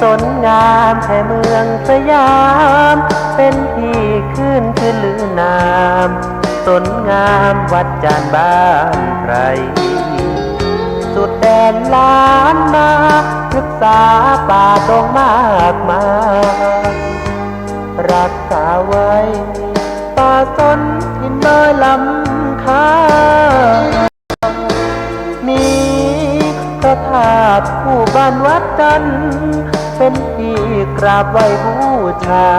สนงามแค่เมืองสยาม เป็นที่ขึ้นชื่อลือนาม สนงามวัดจันทร์บ้านไพร สุดแดนล้านนา พฤกษาป่าดงมากมาย รักษาไว้ ป่าสนถิ่นดอยลำคา มีพระธาตุคู่บ้านวัดจันทร์ เป็นที่กราบไหว้บูชา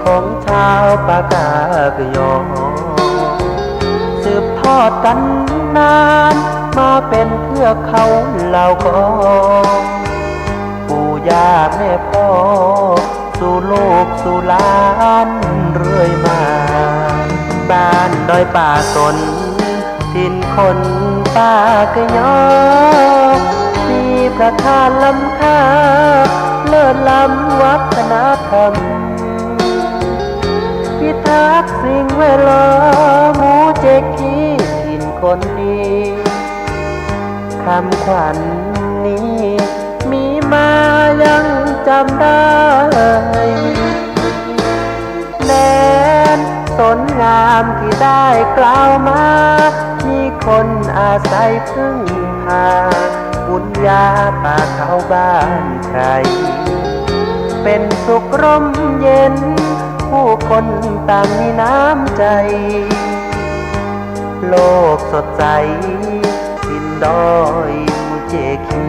ของชาวปากากยอ สืบทอดกันนาน มาเป็นเทือกเขาเหล่ากอ ปู่ย่าแม่พ่อ สู่ลูกสู่หลานเรื่อยมา บ้านดอยป่าสน ถิ่นคนปากยอ มีพระธาตุล้ำค่า เลิศล้ำวัฒนธรรม พิทักษ์สิ่งแวดล้อม หมู่เจคีถิ่นคนดี คำขวัญนี้มีมายังจำได้ แดนสนงามที่ได้กล่าวมา มีคนอาศัยพึ่งพา บุญญาป่าเขาบ้านไพร เป็นสุขร่มเย็น ผู้คนต่างมีน้ำใจ โลกสดใส ถิ่นดอยภูเจคี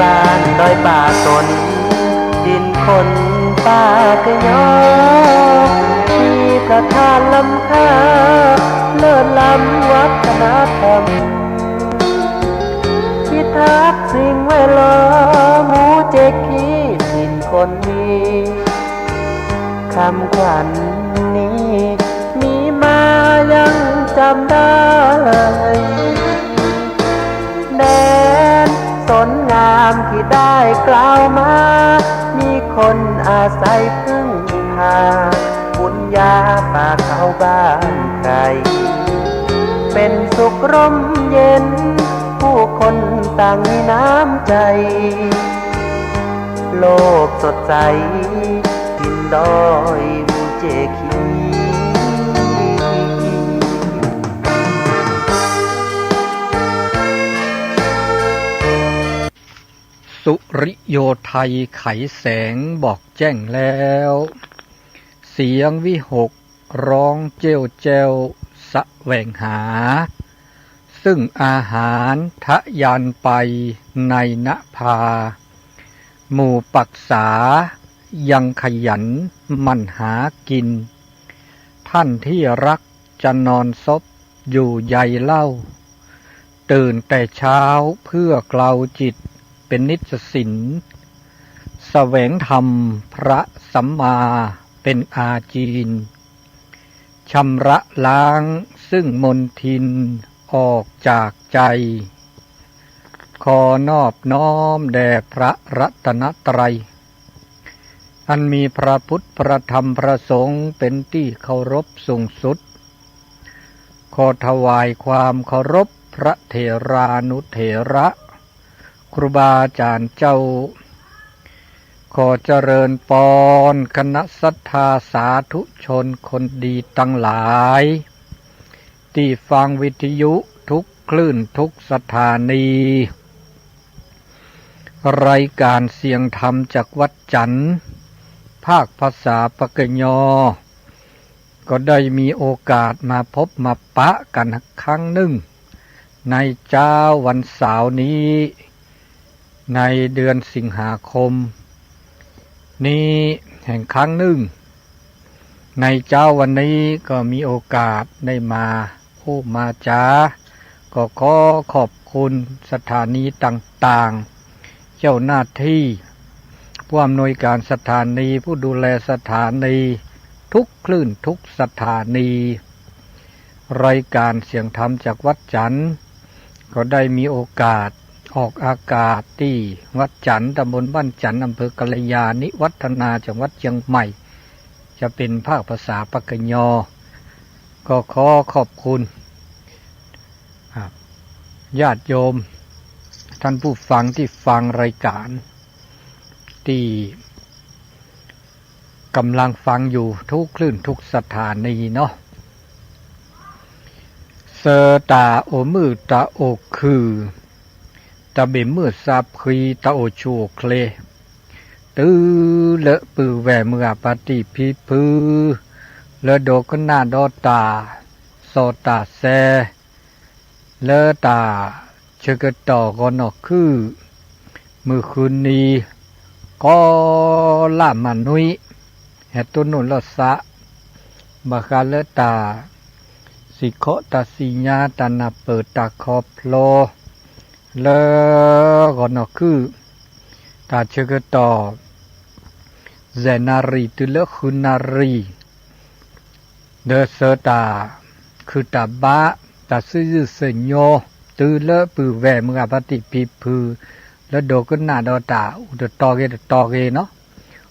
บ้านดอยป่าสน ถิ่นคนปากยอ มีพระธาตุล้ำค่า เลิศล้ำวัฒนธรรม พิทักษ์สิ่งแวดล้อม หมู่เจคีถิ่นคนดี คำขวัญนี้มีมายังจำได้ แดนสนงามที่ได้กล่าวมา มีคนอาศัยพึ่งพา บุญญาป่าเขาบ้านไพร เป็นสุขร่มเย็น ผู้คนต่างมีน้ำใจ โลกสดใส ถิ่นดอยภูเจคี สุริโยไทยไขแสงบอกแจ้งแล้ว เสียงวิหกร้องเจ้วแจ้วแสวงหา ซึ่งอาหารทะยานไปในนภา หมู่ปักษายังขยันหมั่นหากิน ท่านที่รักจะนอนซบอยู่ใยเล่า ตื่นแต่เช้าเพื่อเกลาจิตเป็นนิจสิน แสวงธรรมพระสัมมาเป็นอาจีน ชำระล้างซึ่งมลทินออกจากใจ ขอนอบน้อมแด่พระรัตนตรัย อันมีพระพุทธพระธรรมพระสงฆ์เป็นที่เคารพสูงสุด ขอถวายความเคารพพระเถรานุเถระ ครูบาอาจารย์เจ้า ขอเจริญปอนคณะศรัทธาสาธุชนคนดีตังหลาย ที่ฟังวิทยุทุกคลื่นทุกสถานี รายการเสียงธรรมจากวัดจันทร์ ภาคภาษาปากยอ ก็ได้มีโอกาสมาพบมาปะกันครั้งหนึ่ง ในเช้าวันเสาร์นี้ ในเดือนสิงหาคม นี้แห่งครั้งหนึ่ง ในเช้าวันนี้ก็มีโอกาสได้มาพูดมาจา ก็ขอขอบคุณสถานีต่างๆ เจ้าหน้าที่ ผู้อำนวยการสถานี ผู้ดูแลสถานี ทุกคลื่นทุกสถานี รายการเสียงธรรมจากวัดจันทน์ ก็ได้มีโอกาสออกอากาศที่วัดจันทน์ ตำบลบ้านจันทน์ อำเภอกัลยาณิวัฒนา จังหวัดเชียงใหม่ จะเป็นภาคภาษาปากกยอ ก็ขอขอบคุณ ญาติโยมท่านผู้ฟังที่ฟังรายการ ที่กำลังฟังอยู่ทุกคลื่นทุกสถานีเนาะ စၢၤတၢ်အိၣ်မုာ်တၢ်အိၣ်ခုၣ် တၢ်ဘ့ၣ်မုၢ်သးဖှံ တၢ်အိၣ်ဆူၣ်အိၣ်ချ့ တုၤလၢပုၢ်ဝဲၢ်မုၢ်ဂၤဖါတံၢ်ဖံဖု လၢဒိကနၣ်ဒီးတၢ်စီတၢ်ဆှံ လၢတၢ်ဆၢကတီၢ်ဂီၤနီၢ်ခုၣ် မုၢ်ဃုနံၤ ကီလၢ်မၤနွံ ဟဲတိၢ်နီၣ်လိာ်သး ဘၣ်ဃးလၢတၢ်စံၣ်ခီၣ်တၢ်စံၣ်ညါ တၢ်နၢ်ပၢၢ်တၢ်ခီဖျိ လၢဂီၤနီၢ်ခုၣ် တၢ်ဆၢကတီၢ် ယဲၢ်နၣ်ရံၣ်တုၤလၢဃုနၣ်ရံၣ် ဒီးစၢၤတၢ်ခုၣ်တၢ်ဘါ တၢ်ဆူးယုၢ်ဆူညိ တုၤလၢပုၢ်ဝဲၢ်မုၢ်ဂၤဖါတံၢ်ဖံဖု လၢဒိကနၣ်ဒီးတၢ်အိၣ်တတီၤဂ့ၤတတီၤဂ့ၤနီၤ,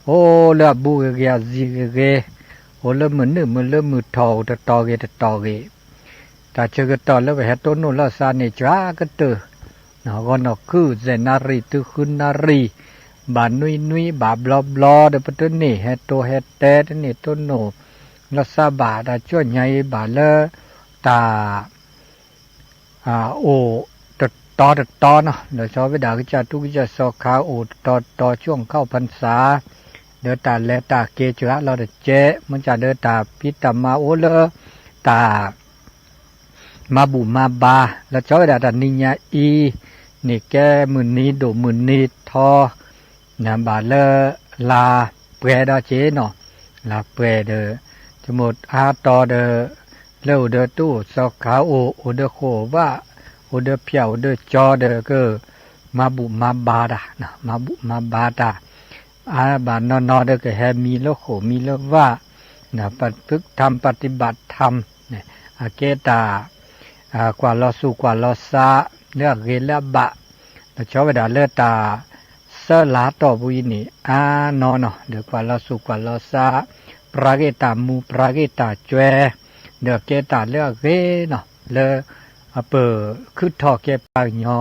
အိၣ်လၢအဘူးဂ့ၤဂ့ၤ အယံၤဂ့ၤဂ့ၤ, အိၣ်လၢမုၢ်နုာ်မုၢ်လၢမုၢ်ထီၣ် အိၣ်တတီၤဂ့ၤတတီၤဂ့ၤ, တၢ်ဆၢကတီၢ်လၢပဟဲတိၢ်နီၣ်လိာ်သးန့ၣ် ကၠွါကတၢၢ် ဂီၤနီၢ်ခုၣ် ယဲၢ်နၣ်ရံၣ်တုၤဃုနၣ်ရံၣ်, ဘၣ်နွံနွံ ဘၣ်ဘျီဘျီဒီး ပတန့ၢ်ဟဲတိၢ်ဟဲတဲ တန့ၢ်တိၢ်နီၣ်လိာ်သးဘၣ်, တၢ်ကၠီၣ်ညါအံၤဘၣ်လၢ တၢ် အိၣ်တတီၤတတီၤနီၤ, လီၤဆီဝဲဒၣ်ကစၢ်ထူကစၢ်စီၤခါ အိၣ်တတီၤတတီၤ ဆူၣ်ခီၣ်ဖၢၣ်စၢ်, ဒီးတၢ်လဲၤတၢ်က့ၤ ကၠွါလီၤတကဲး, မ့ၢ်ကဒီးတၢ်ဖံးတၢ်မၤအိၣ်လၢ တၢ် မၤဘူၣ်မၤဘါ, လီၤဆီဝဲဒၣ်တၢ်နံၤညါအံၤန့ၣ် ကဲမုၢ်နံၤဒိၣ်မုၢ်နံၤထီ ဘၣ်လၢ လါပှဲၤဒီးက့ၤနီၤ, လါပှဲၤဒီး ဆိကမိၣ်အါတီၤဒီး လၢအိၣ်ဒီးတအိၣ်စီၤခါအိၣ်, အိၣ်ဒီးဃိၣ်ဝၣ်, အိၣ်ဒီးဖၠၣ် အိၣ်ဒီးကၠီဒီး ကမၤဘူၣ်မၤဘါတၢ်, မၤဘူၣ်မၤဘါတၢ်, အါဘၣ်နီၤနီၤဒီး ကဟဲမံလၢဃိၣ်မံလၢဝၣ်, ပဖုးထၢမ် ပတံဘၣ်ထၢမ်, အကဲတၢ် ကွၢ်လီၤဆူၣ်ကွၢ်လီၤသး လၢအဂ့ၤလၢအဘၣ်, လီၤဆီဝဲဒၣ်လၢတၢ် ဆၢလါတီၢ်ပူၤအံၤန့ၣ် အါနီၢ်နီၢ် ဒီးကွၢ်လီၤဆူၣ်ကွၢ်လီၤသး, ပြၤဂ့ၢ်တၢ်မူ ပြၤဂ့ၢ်တၢ်ကွဲ, ဒီးကဲတၢ်လၢအဂ့ၤနီၢ် လၢ အပၢၢ်ခုၣ်ထီၣ်ကဲပှၤကညီ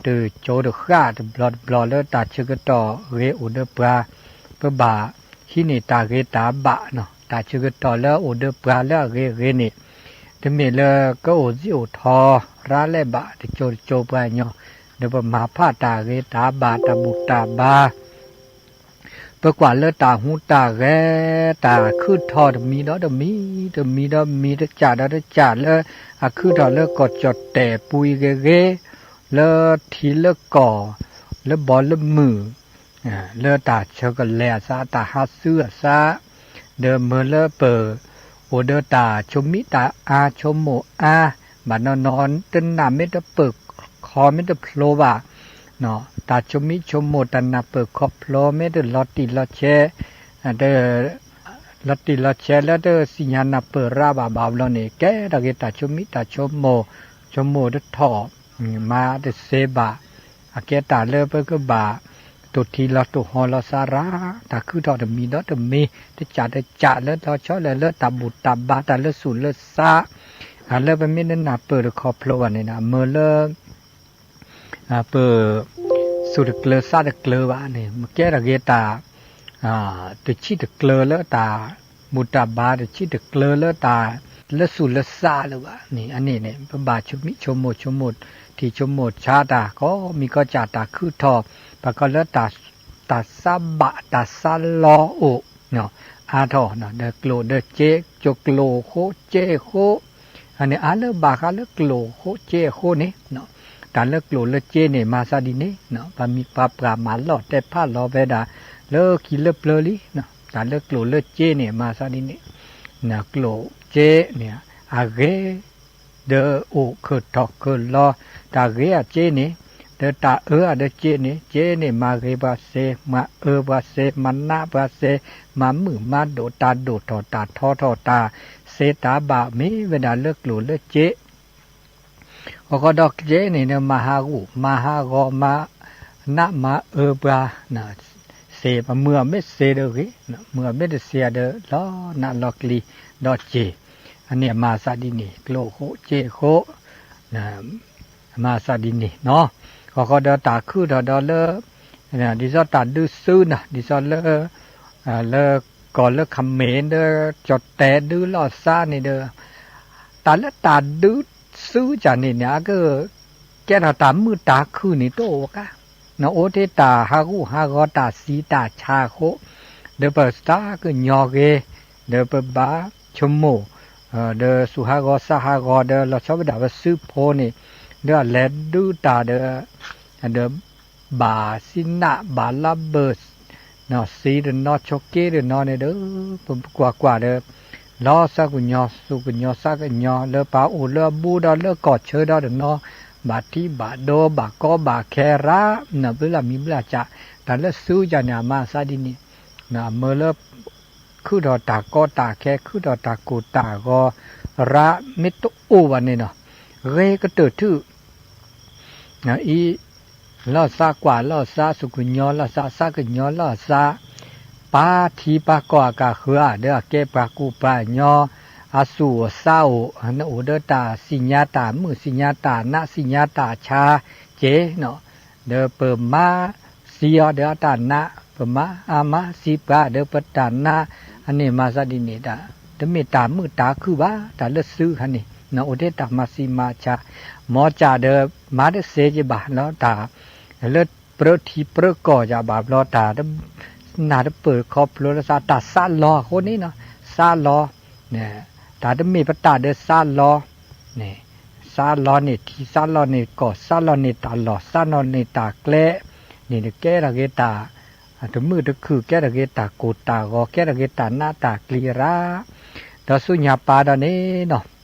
တကၠိတဃၣ်တဘျီတဘျီ လၢတၢ်ဆၢကတီၢ်ဂ့ၤအိၣ်ဒီးပှၤ, ပဘၣ်ဟံးန့ၢ်တၢ်ဂ့ၤတၢ်ဘၣ်နီၢ်, တၢ်ဆၢကတီၢ်လၢအိၣ်ဒီးပှၤလၢအဂ့ၤအဂ့ၤန့ၣ်, တမ့ၢ်လၢကအိၣ်စံၣ်အိၣ်ထီ ရၤလဲၣ်ဘၣ် တကၠိတကၠိပှၤကညီ, ဒီးပမၤဖးတၢ်ဂ့ၤတၢ်ဘၣ် တၢ်ဘူၣ်တၢ်ဘါ ပကွၢ်လၢတၢ်ဟူးတၢ်ဂဲၤ တၢ်ခုၣ်ထီၣ်တမံၤဒီးတမံၤ, တမံၤဒီးမံၤ တကၢ်ဒီးတကၢ် လၢအခုၣ်ထီၣ်လၢကီၢ်ကၠီၣ်တဲၣ်ပူၤအံၤဂ့ၤဂ့ၤ, လၢထံလၢကီၢ် လၢဘီလၢမုၢ်, လၢတၢ်ဆၢကလဲၤအသး တၢ်ဟးဆူအသး, ဒီးမၢလၢပၢၢ် အိၣ်ဒီးတၢ်ဆိမိၣ်တၢ်အါ ဆိကမိၣ်အါ, ဘၣ်နီၢ်နီၢ် တနၢ်မ့ၢ်တပၢၢ်ခီမ့ၢ်တဖျိဘၣ် တၢ်ဆိမိၣ်ဆိကမိၣ် တၢ်နၢ်ပၢၢ်ခီဖျိမ့ၢ်တလီၤတံၢ်လီၤဆဲး, လီၤတံၢ်လီၤဆဲးလၢတစံၣ်ညါနၢ်ပၢၢ်ရၤဘၣ်ဘၣ်ဘျီန့ၣ် ကဲထီၣ်က့ၤတၢ်ဆိမိၣ်တၢ်ဆိကမိၣ်, ဆိကမိၣ်တထီၣ်, မၤတသ့ဘၣ်, အကဲတၢ်လၢပကဘၣ် တိၢ်ထံလီၤတိၢ်ဟီလီၤသးရၤ, တၢ်ခုၣ်ထီၣ်တမံၤဒီးတမံၤ တကၢ်တကၢ်လၢလီၤဆီလၢလၢတၢ်ဘူၣ်တၢ်ဘါ တၢ်လၢဆူၣ်လၢသး, လၢပမ့ၢ်တနၢ်ပၢၢ်တခီဖျိဘၣ်န့ၣ် မၢလၢ ပ သူၣ်တကျၢၤသးတကျၢၤဘၣ်န့ၣ် မ့ၢ်ကဲထီၣ်က့ၤတၢ် တဆံၣ်တကျၢၤလၢတၢ်ဘူၣ်တၢ်ဘါ တဆံၣ်တကျၢၤလၢတၢ်လၢဆူၣ်လၢသးလၢၤဘၣ်န့ၣ် အန့ၣ်န့ၣ် ပဘၣ်ဆိမိၣ်ဆိကမိၣ် ဆိကမိၣ်ထံဆိကမိၣ်ဆါတၢ် ကိးမံၤကိးကၢ် တၢ်ခုၣ်ထီၣ် ပှၤကိးလၢ တၢ်သးဘၣ်တၢ်သးလီၤအိၣ် အါထီၣ် ဒီးကျိၣ်ဒီးစ့ ကၠိကျိၣ်ဃိစ့ဃိ အန့ၣ်အါလၢဘၣ်ဃးလၢကျိၣ်ဃိစ့အဃိန့ၣ် တၢ်လၢကျိၣ်လၢစ့န့ၣ် မၤသးဒ်န့ၣ် ပှၤမံၤပှၤပှၢ်မၤလီၢ်တဲဖးလီၤဝဲဒၣ် လၢခံလၢပျၢၤလံ တၢ်လၢကျိၣ်လၢစ့န့ၣ် မၤသးဒ်န့ၣ် ကျိၣ်စ့န့ၣ် အဂ့ၤ ဒီးအိၣ်ခုၣ်ထီၣ်ခုၣ်လီၤ တၢ်ဂ့ၤအစ့န့ၣ် ဒီးတၢ်အၢအီၤဒီးစ့န့ၣ်, စ့န့ၣ်မၤဂ့ၤပှၤစ့, မၤအၢပှၤစ့, မၤနးပှၤစ့, မၤမုာ်မၤဒိးတၢ်, ဒိၣ်ထီၣ်တၢ်ထီထီၣ်တၢ်, စ့တၢ်ဘၣ်မ့ၢ်ဝဲဒၣ်လၢကျိာ်လၢစ့ အဃိဒီးစ့န့ၣ် မၤဟးဂူာ်မၤဟးဂီၤ မၤနးမၤအၢပှၤ, စ့ပမုာ်အီၤမ့ၢ်စ့ဒီးဂ့ၤ, မုာ်အီၤမ့ၢ်တစ့ဒီးလီၤနးလီၤကျံဒီးစ့, အန့ၣ်အမၤသးဒ်န့ၣ် ကျိာ်ဃိစ့ဃိ အမၤသးဒ်န့ၣ်နီၤ. အဃိဒီးတၢ်ခုၣ်ထီၣ်ဒီးလၢ ဒ်သိးတၢ်ဒုးစုနီၤ, ဒ်သိးလၢ လၢကီၢ်လၢခမ့ၢ်ဒီး ကၠီၣ်တဲာ်ဒုးလိာ်သးန့ၣ်ဒီး တၢ်လၢတၢ်ဒုးစုကၢ်န့ၣ်န့ၣ် အက ကဲထီၣ်တၢ်မုာ်တၢ်ခုၣ်န့ၣ်တအိၣ်ဘၣ်, နအိၣ်ထဲတၢ်ဟးဂူာ်ဟးဂီၤတၢ်စံးတၢ်ဆါအဃိ, ဒီးပသးကညီၤဂ့ၤ, ဒီးပဘၣ်ဆိကမိၣ် ဒီးသူၣ်ဟးဂီၤသးဟးဂီၤဒီး လီၤဆီဝဲဒၣ်ပစုဖိန့ၣ် ဒီးအလဲၤဒုးတၢ်ဒီး ဒီးဘၣ်စံနးဘၣ်လါဘၢၣ် စံတနီၤဆိးက့တနီၤန့ၣ်ဒီး ပကွၢ်ကွၢ်ဒီး လီၤသးကညီၤ သူၣ်ကညီၤသးကညီၤ လၢပှၤအိၣ်လၢအဘူးဒီးလၢကီၢ်ဆၢဒီတနီၤ ဘၣ်ထံဘၣ်ဒိဘၣ်ကီဘၣ်ခဲရၣ် ဘျုးလၢ်မံၤဘျုးလၢ်ကၢ် တၢ်လၢစုကၢ်န့ၣ် အမၤသးဒ်န့ၣ် မ့ၢ်လၢ ခုၣ်ထီၣ်တၢ်ကီတၢ်ခဲ ခုၣ်ထီၣ်တၢ်ကိၢ်တၢ်ဂီၤ ရၣ်မ့ၢ်တအိၣ်ဘၣ်န့ၣ်နီၤ ဂ့ၤကတၢၢ်ထူၣ် အံၤ လီၤသးကွၢ်လီၤသး သူၣ်ကညီၤလီၤသး သးကညီၤလီၤသး ပာ်ထံပာ်ကီၢ်အကဃၢၤ ဒီးအကဲပှၤကူပှၤကညီ အသူၣ်အိၣ်သးအိၣ် နအိၣ်ဒီးတၢ်သ့ၣ်ညါတၢ်မုာ် သ့ၣ်ညါတၢ်နး သ့ၣ်ညါတၢ်ဆါက့ၤ ဒီးပမၤသံအီၤဒီးအတၢ်နး ပမၤအါမၤသံပှၤဒီးပတၢ်နး အန့ၣ်မၤသးဒ်န့ၣ် တမ့ၢ်တၢ်မုာ်တၢ်ခုၣ်ဘၣ် တၢ်လၢစုခါန့ၣ် နအိၣ်ထဲတၢ်မၤသံမၤဆါ မ်ကၢ်ဒီးမၤတသ့က့ၤဘၣ်လီၤ တၢ်လၢပြၢထံပြၢကီၢ်ယၤဘၣ်ဘျီ တၢ်နၢ်တပၢၢ်ခီဖျိလၢသး တၢ်သးလီၤအဃိန့ၣ်နီၤ သးလီၤ တၢ်တမ့ၢ်ပတၢ်ဒီးသးလီၤ သးလီၤန့ၢ်ထံ သးလီၤန့ၢ်ကီၢ် သးလီၤန့ၢ်တၢ်လီၢ် သးလီၤန့ၢ်တၢ်ကျဲ န့ၣ်ကဲထီၣ်က့ၤတၢ် တမုာ်တခုၣ် ကဲထီၣ်က့ၤတၢ်ကိၢ်တၢ်ဂီၤ ကဲထီၣ်က့ၤတၢ်နးတၢ်ကျံၤရၣ် ဒီးဆူညါပၢ်ဒီးန့ၣ်နီၤ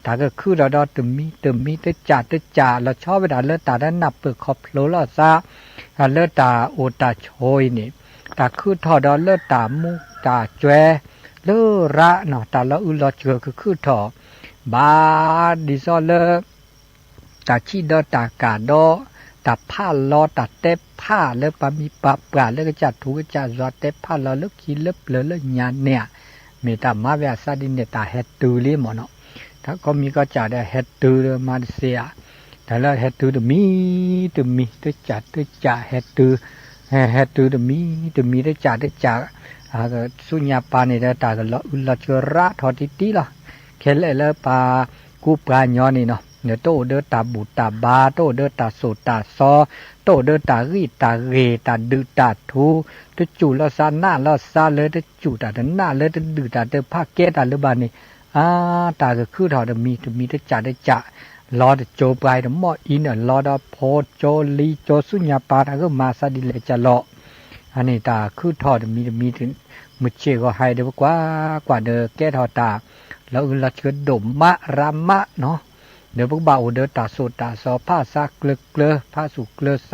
တၢ်ကခုၣ်ထီၣ်ဒီးတမံၤတမံၤ တကၢ်တကၢ် လီၤဆီဝဲဒၣ်လၢတၢ်လၢနၢ်ပၢၢ်ခီဖျိလီၤသး လၢတၢ်အိၣ်တၢ်ဆိးအံၤန့ၣ် တၢ်ခုၣ်ထီၣ်ဒီးလၢတၢ်မူတၢ်ကွဲ လၢရၣ်နီၤ တၢ်လီၤအုးလီၤစှၤကခုၣ်ထီၣ် ဘၣ်ဒ်သိးလၢ တၢ်ဆံးဒီးတၢ်ကၢ်ဒီး တၢ်ဖးလီၤ တၢ်တဲဖးလၢပှၤမံၤပှၤပှၢ်လၢကစၢ်ထူကစၢ်ယွၤ တဲဖးလီၤလၢခံလၢပျၢၤလၢညါန့ၣ်ဧါ မ့ၢ်တၢ်မၤဝဲအသးဒ်န့ၣ် တၢ်ဟဲတုၤလံမ့ၢ်နီၤ တၢ်ကိးမံၤကိးကၢ်ဒီးဟဲတုၤဒီးမၤတသ့ဧါ တၢ်လၢဟဲတုၤတမံၤတမံၤ တကၢ်တကၢ်ဟဲတုၤ ဟဲတုၤတမံၤတမံၤ တကၢ်တကၢ် ဆူညါပၢ်န့ၣ်ဒီး တၢ်ကလီၤအုးလီၤစှၤရၣ်ထီၣ်တံၢ်တံၢ်လီၤ ခဲလၢာ်လၢပှၤကူပှၤကညီန့ၣ်နီၤ တအိၣ်ဒီးတၢ်ဘူၣ်တၢ်ဘါ တအိၣ်ဒီးတၢ်သိၣ်တၢ်သီ တအိၣ်ဒီးတၢ်ဂံၢ်တၢ်ဂ့ၤ တၢ်ဒုးတၢ်ထူ တစူၢ်လီၤသးနးလီၤသးလၢတစူၢ်တၢ်တနးလၢတဒုးတၢ်တဖးကဲတၢ်လၢၤဘၣ်န့ၣ် အါ တၢ်ကခုၣ်ထီၣ်တမံၤတမံၤ တကၢ်တကၢ် လီၤတစိၤပှၤတမီၢ်အံၤန့ၣ် လီၤဒီးဖိစိၤလံၤစိၤ ဆူညါပၢ်တၢ်ကမၤသးဒ်လဲၣ်ကၢ်လီၤ အန့ၣ်တၢ်ခုၣ်ထီၣ်တမံၤတမံၤ မုၢ်ဆ့ၣ်ဂီၤဟါဒီးပကွၢ်ကွၢ်ဒီးကဲထီၣ်တၢ် လီၤအုးလီၤစှၤဒိၣ်မးရၣ်မးနီၤ ဒီးပကဘၣ်အိၣ်ဒီးတၢ်သိၣ်တၢ်သီ ဖးသးကျၢၤကျၢၤ ဖးသူၣ်ကျၢၤသးကျၢၤ လီၤဆီဝဲ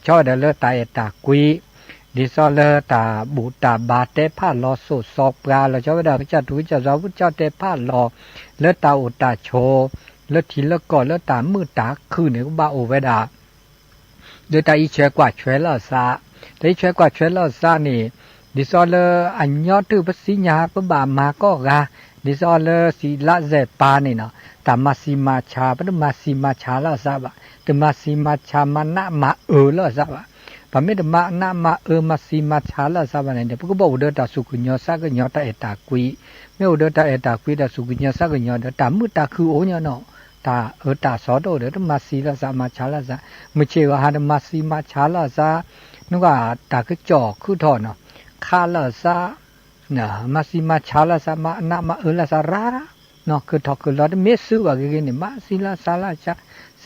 ဒၣ်လၢတၢ်အဲၣ်တၢ်ကွံ ဒ်သိးလၢတၢ်ဘူၣ်တၢ်ဘါတဲဖးလီၤသိၣ်သီပှၤ လီၤဆီဝဲဒၣ်ကစၢ်ထူကစၢ်ယွၤ ပကစၢ်တဲဖးလီၤ လၢတၢ်အိၣ်တၢ်ဆိး လၢထံလၢကီၢ်လၢတၢ်မုာ်တၢ်ခုၣ်န့ၣ် ကဘၣ်အိၣ်ဝဲဒၣ် ဒီးတၢ်အံးထွဲကွၢ်ထွဲလီၤသး, တၢ်အံးထွဲကွၢ်ထွဲလီၤသးန့ၣ် ဒ်သိးလၢအညီတုၤပသ့ၣ်ညါပဘၣ်မၤကီၢ်ဂၤ, ဒ်သိးလၢစံးလၢစဲးပၢ်န့ၣ်နီၤ, တၢ်မၤသံမၤဆါ ပတမၤသံမၤဆါလီၤသးဘၣ်, တမၤသံမၤဆါမၤနးမၤအၢလီၤသးဘၣ်, ပမ့ၢ်တမၤနးမၤအၢမၤသံမၤဆါလီၤသးဘၣ်န့ၣ် ပကဘၣ်အိၣ်ဒီးတၢ်သူၣ်ကညီၤသးကညီၤ တၢ်အဲၣ်တၢ်ကွံ, မ့ၢ်အိၣ်ဒီးတၢ်အဲၣ်တၢ်ကွံ တၢ်သူၣ်ကညီၤသးကညီၤဒီး တၢ်မုာ်တၢ်ခုၣ်အိၣ်ညီနီၤ, တၢ်အၢတၢ်သီတအိၣ်ဒီး တမၤသံလီၤသးမၤဆါလီၤသး, မုၢ်ဆ့ၣ်ဂီၤဟါတမၤသံမၤဆါလီၤသး, နကွၢ်တၢ်ကစီၣ်ခုၣ်ထီၣ်နီၤ, ခးလီၤသး, မၤသံမၤဆါလီၤသး မၤနးမၤအၢလီၤသးရၣ်, ခုၣ်ထီၣ်ခုၣ်လီၤ တမ့ၢ်သုးဘၣ်ဂ့ၤဂ့ၤန့ၣ် မၤသံလီၤသးလီၤသ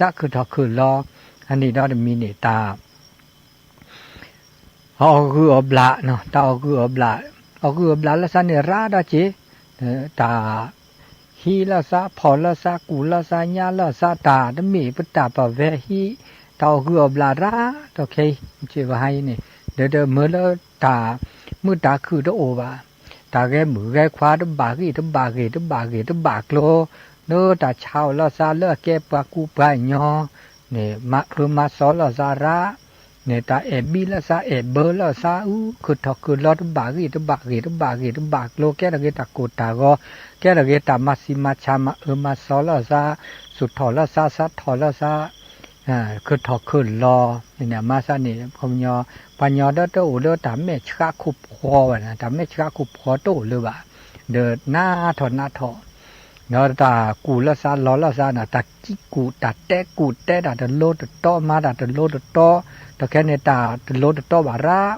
း, ခုၣ်ထီၣ်ခုၣ်လီၤ, အန့ၣ်ဒီးတမံၤန့ၣ် တၢ် အီၣ်ဂုၢ်အီၣ်ဘျး, တၢ်အီၣ်ဂုၢ်အီၣ်ဘျး, အီၣ်ဂုၢ်အီၣ်ဘျးလီၤသးန့ၣ်ရၣ်ဒီးက့ၤ, တၢ်ဟံးလီၤသး ဖီၣ်လီၤသး ကူၣ်လီၤသး ညၣ်လီၤသး တၢ်တမ့ၢ်ပတၢ်ပဝဲဟံး, တၢ်အီၣ်ဂုၢ်အီၣ်ဘျးရၣ် ဒီးခဲအံၤ မုၢ်ဆ့ၣ်ဂီၤဟါအံၤန့ၣ် ဒီးတမၢလၢတၢ်မုာ်တၢ်ခုၣ်တအိၣ်ဘၣ်, တၢ်ဂဲၤမုာ်ဂဲၤခွါတဘၣ်ဂ့ၢ်တဘၣ်ဂ့ၤ တဘၣ်ဂ့ၢ်တဘၣ်ကျိၤ, လၢတၢ်ဆါအီၣ်လိာ်သးလၢအကဲပှၤကူပှၤကညီ န့ၣ် မၤချၢမၤစီလိာ်သးရၣ်, န့ၣ် တၢ်အဲၣ်ဘံလိာ်သးအဲၣ်ဘၢလိာ်သးအူ ခုၣ်ထီၣ်ခုၣ်လီၤတဘၣ်ဂ့ၢ်တဘၣ်ဂ့ၢ် တဘၣ်ဂ့ၢ်တဘၣ်ကျိၤ ကဲထီၣ်က့ၤတၢ်ကိၢ်တၢ်ဂီၤ ကဲထီၣ်က့ၤတၢ်မၤဆံးမၤဆါမၤအၢမၤစီလိာ်သး စူၣ်ထီၣ်လိာ်သး စးထီၣ်လိာ်သး ခုၣ်ထီၣ်ခုၣ်လီၤ မၤသးန့ၣ် ပှၤကညီ ပှၤကညီဒီးတအိၣ်လၢတၢ်မဲာ်ဆှးခိၣ်ဖှီဘၣ်န့ၣ် တၢ်မဲာ်ဆှးခိၣ်ဖှီတအိၣ်လၢၤဘၣ်, ဒီးနးထီၣ်နးထီၣ် ဒီးတၢ်ကူၣ်လိာ်သးလီၤလိာ်သးန့ၣ် တၢ်ကံကူၣ် တၢ်တဲကူၣ်တဲတၢ်တလိတတီ မၤတၢ်တလိတတီ, ဒီးခဲန့ၣ်တၢ်တလိတတီဘၣ်ရၣ်,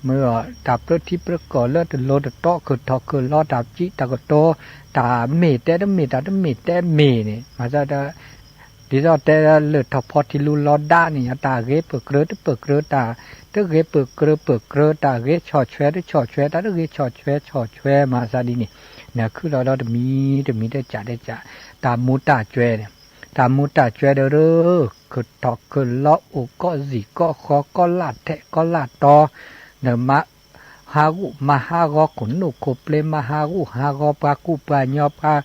မ့ၢ်တၢ်ပြၢထံပြၢကီၢ်လၢတလိတတီ ခုၣ်ထီၣ်ခုၣ်လီၤ တၢ်ကံတၢ်ကတိၤ တၢ်မ့ၢ်တဲတမ့ၢ် တၢ်တမ့ၢ်တဲမ့ၢ်န့ၣ် မၤသးဒီး ဒ်သိးတဲလၢလၢၢ်ထီၣ်ဖီထံလူလီၤဒါန့ၣ် တၢ်ဂ့ၤပၢၢ်ကြၢးတပၢၢ်ကြၢး တၢ်တဂ့ၤပၢၢ်ကြၢးပၢၢ်ကြၢး တၢ်ဂ့ၤဆီၣ်ထွဲတဆီၣ်ထွဲ တၢ်တဂ့ၤဆီၣ်ထွဲဆီၣ်ထွဲ မၤသးဒ်န့ၣ် နခုၣ်လီၤဒီးတမံၤတမံၤတကးတကး တၢ်မူတၢ်ကွဲၤန့ၣ် တၢ်မူတၢ်ကွဲၤဒီး ခုၣ်ထီၣ်ခုၣ်လီၤအိၣ်ကီၢ်စံၣ်ကီၢ်ဃီ ကီၢ်လၢ်ထဲးကီၢ်လၢ်တီ ဒီးမၤ ဟးဂူာ်မၤဟးဂီၤခိၣ်နူာ်ခိၣ်ပျ့ၤ မၤဟးဂူာ်ဟးဂီၤပှၤကူပှၤကညီ ပှၤ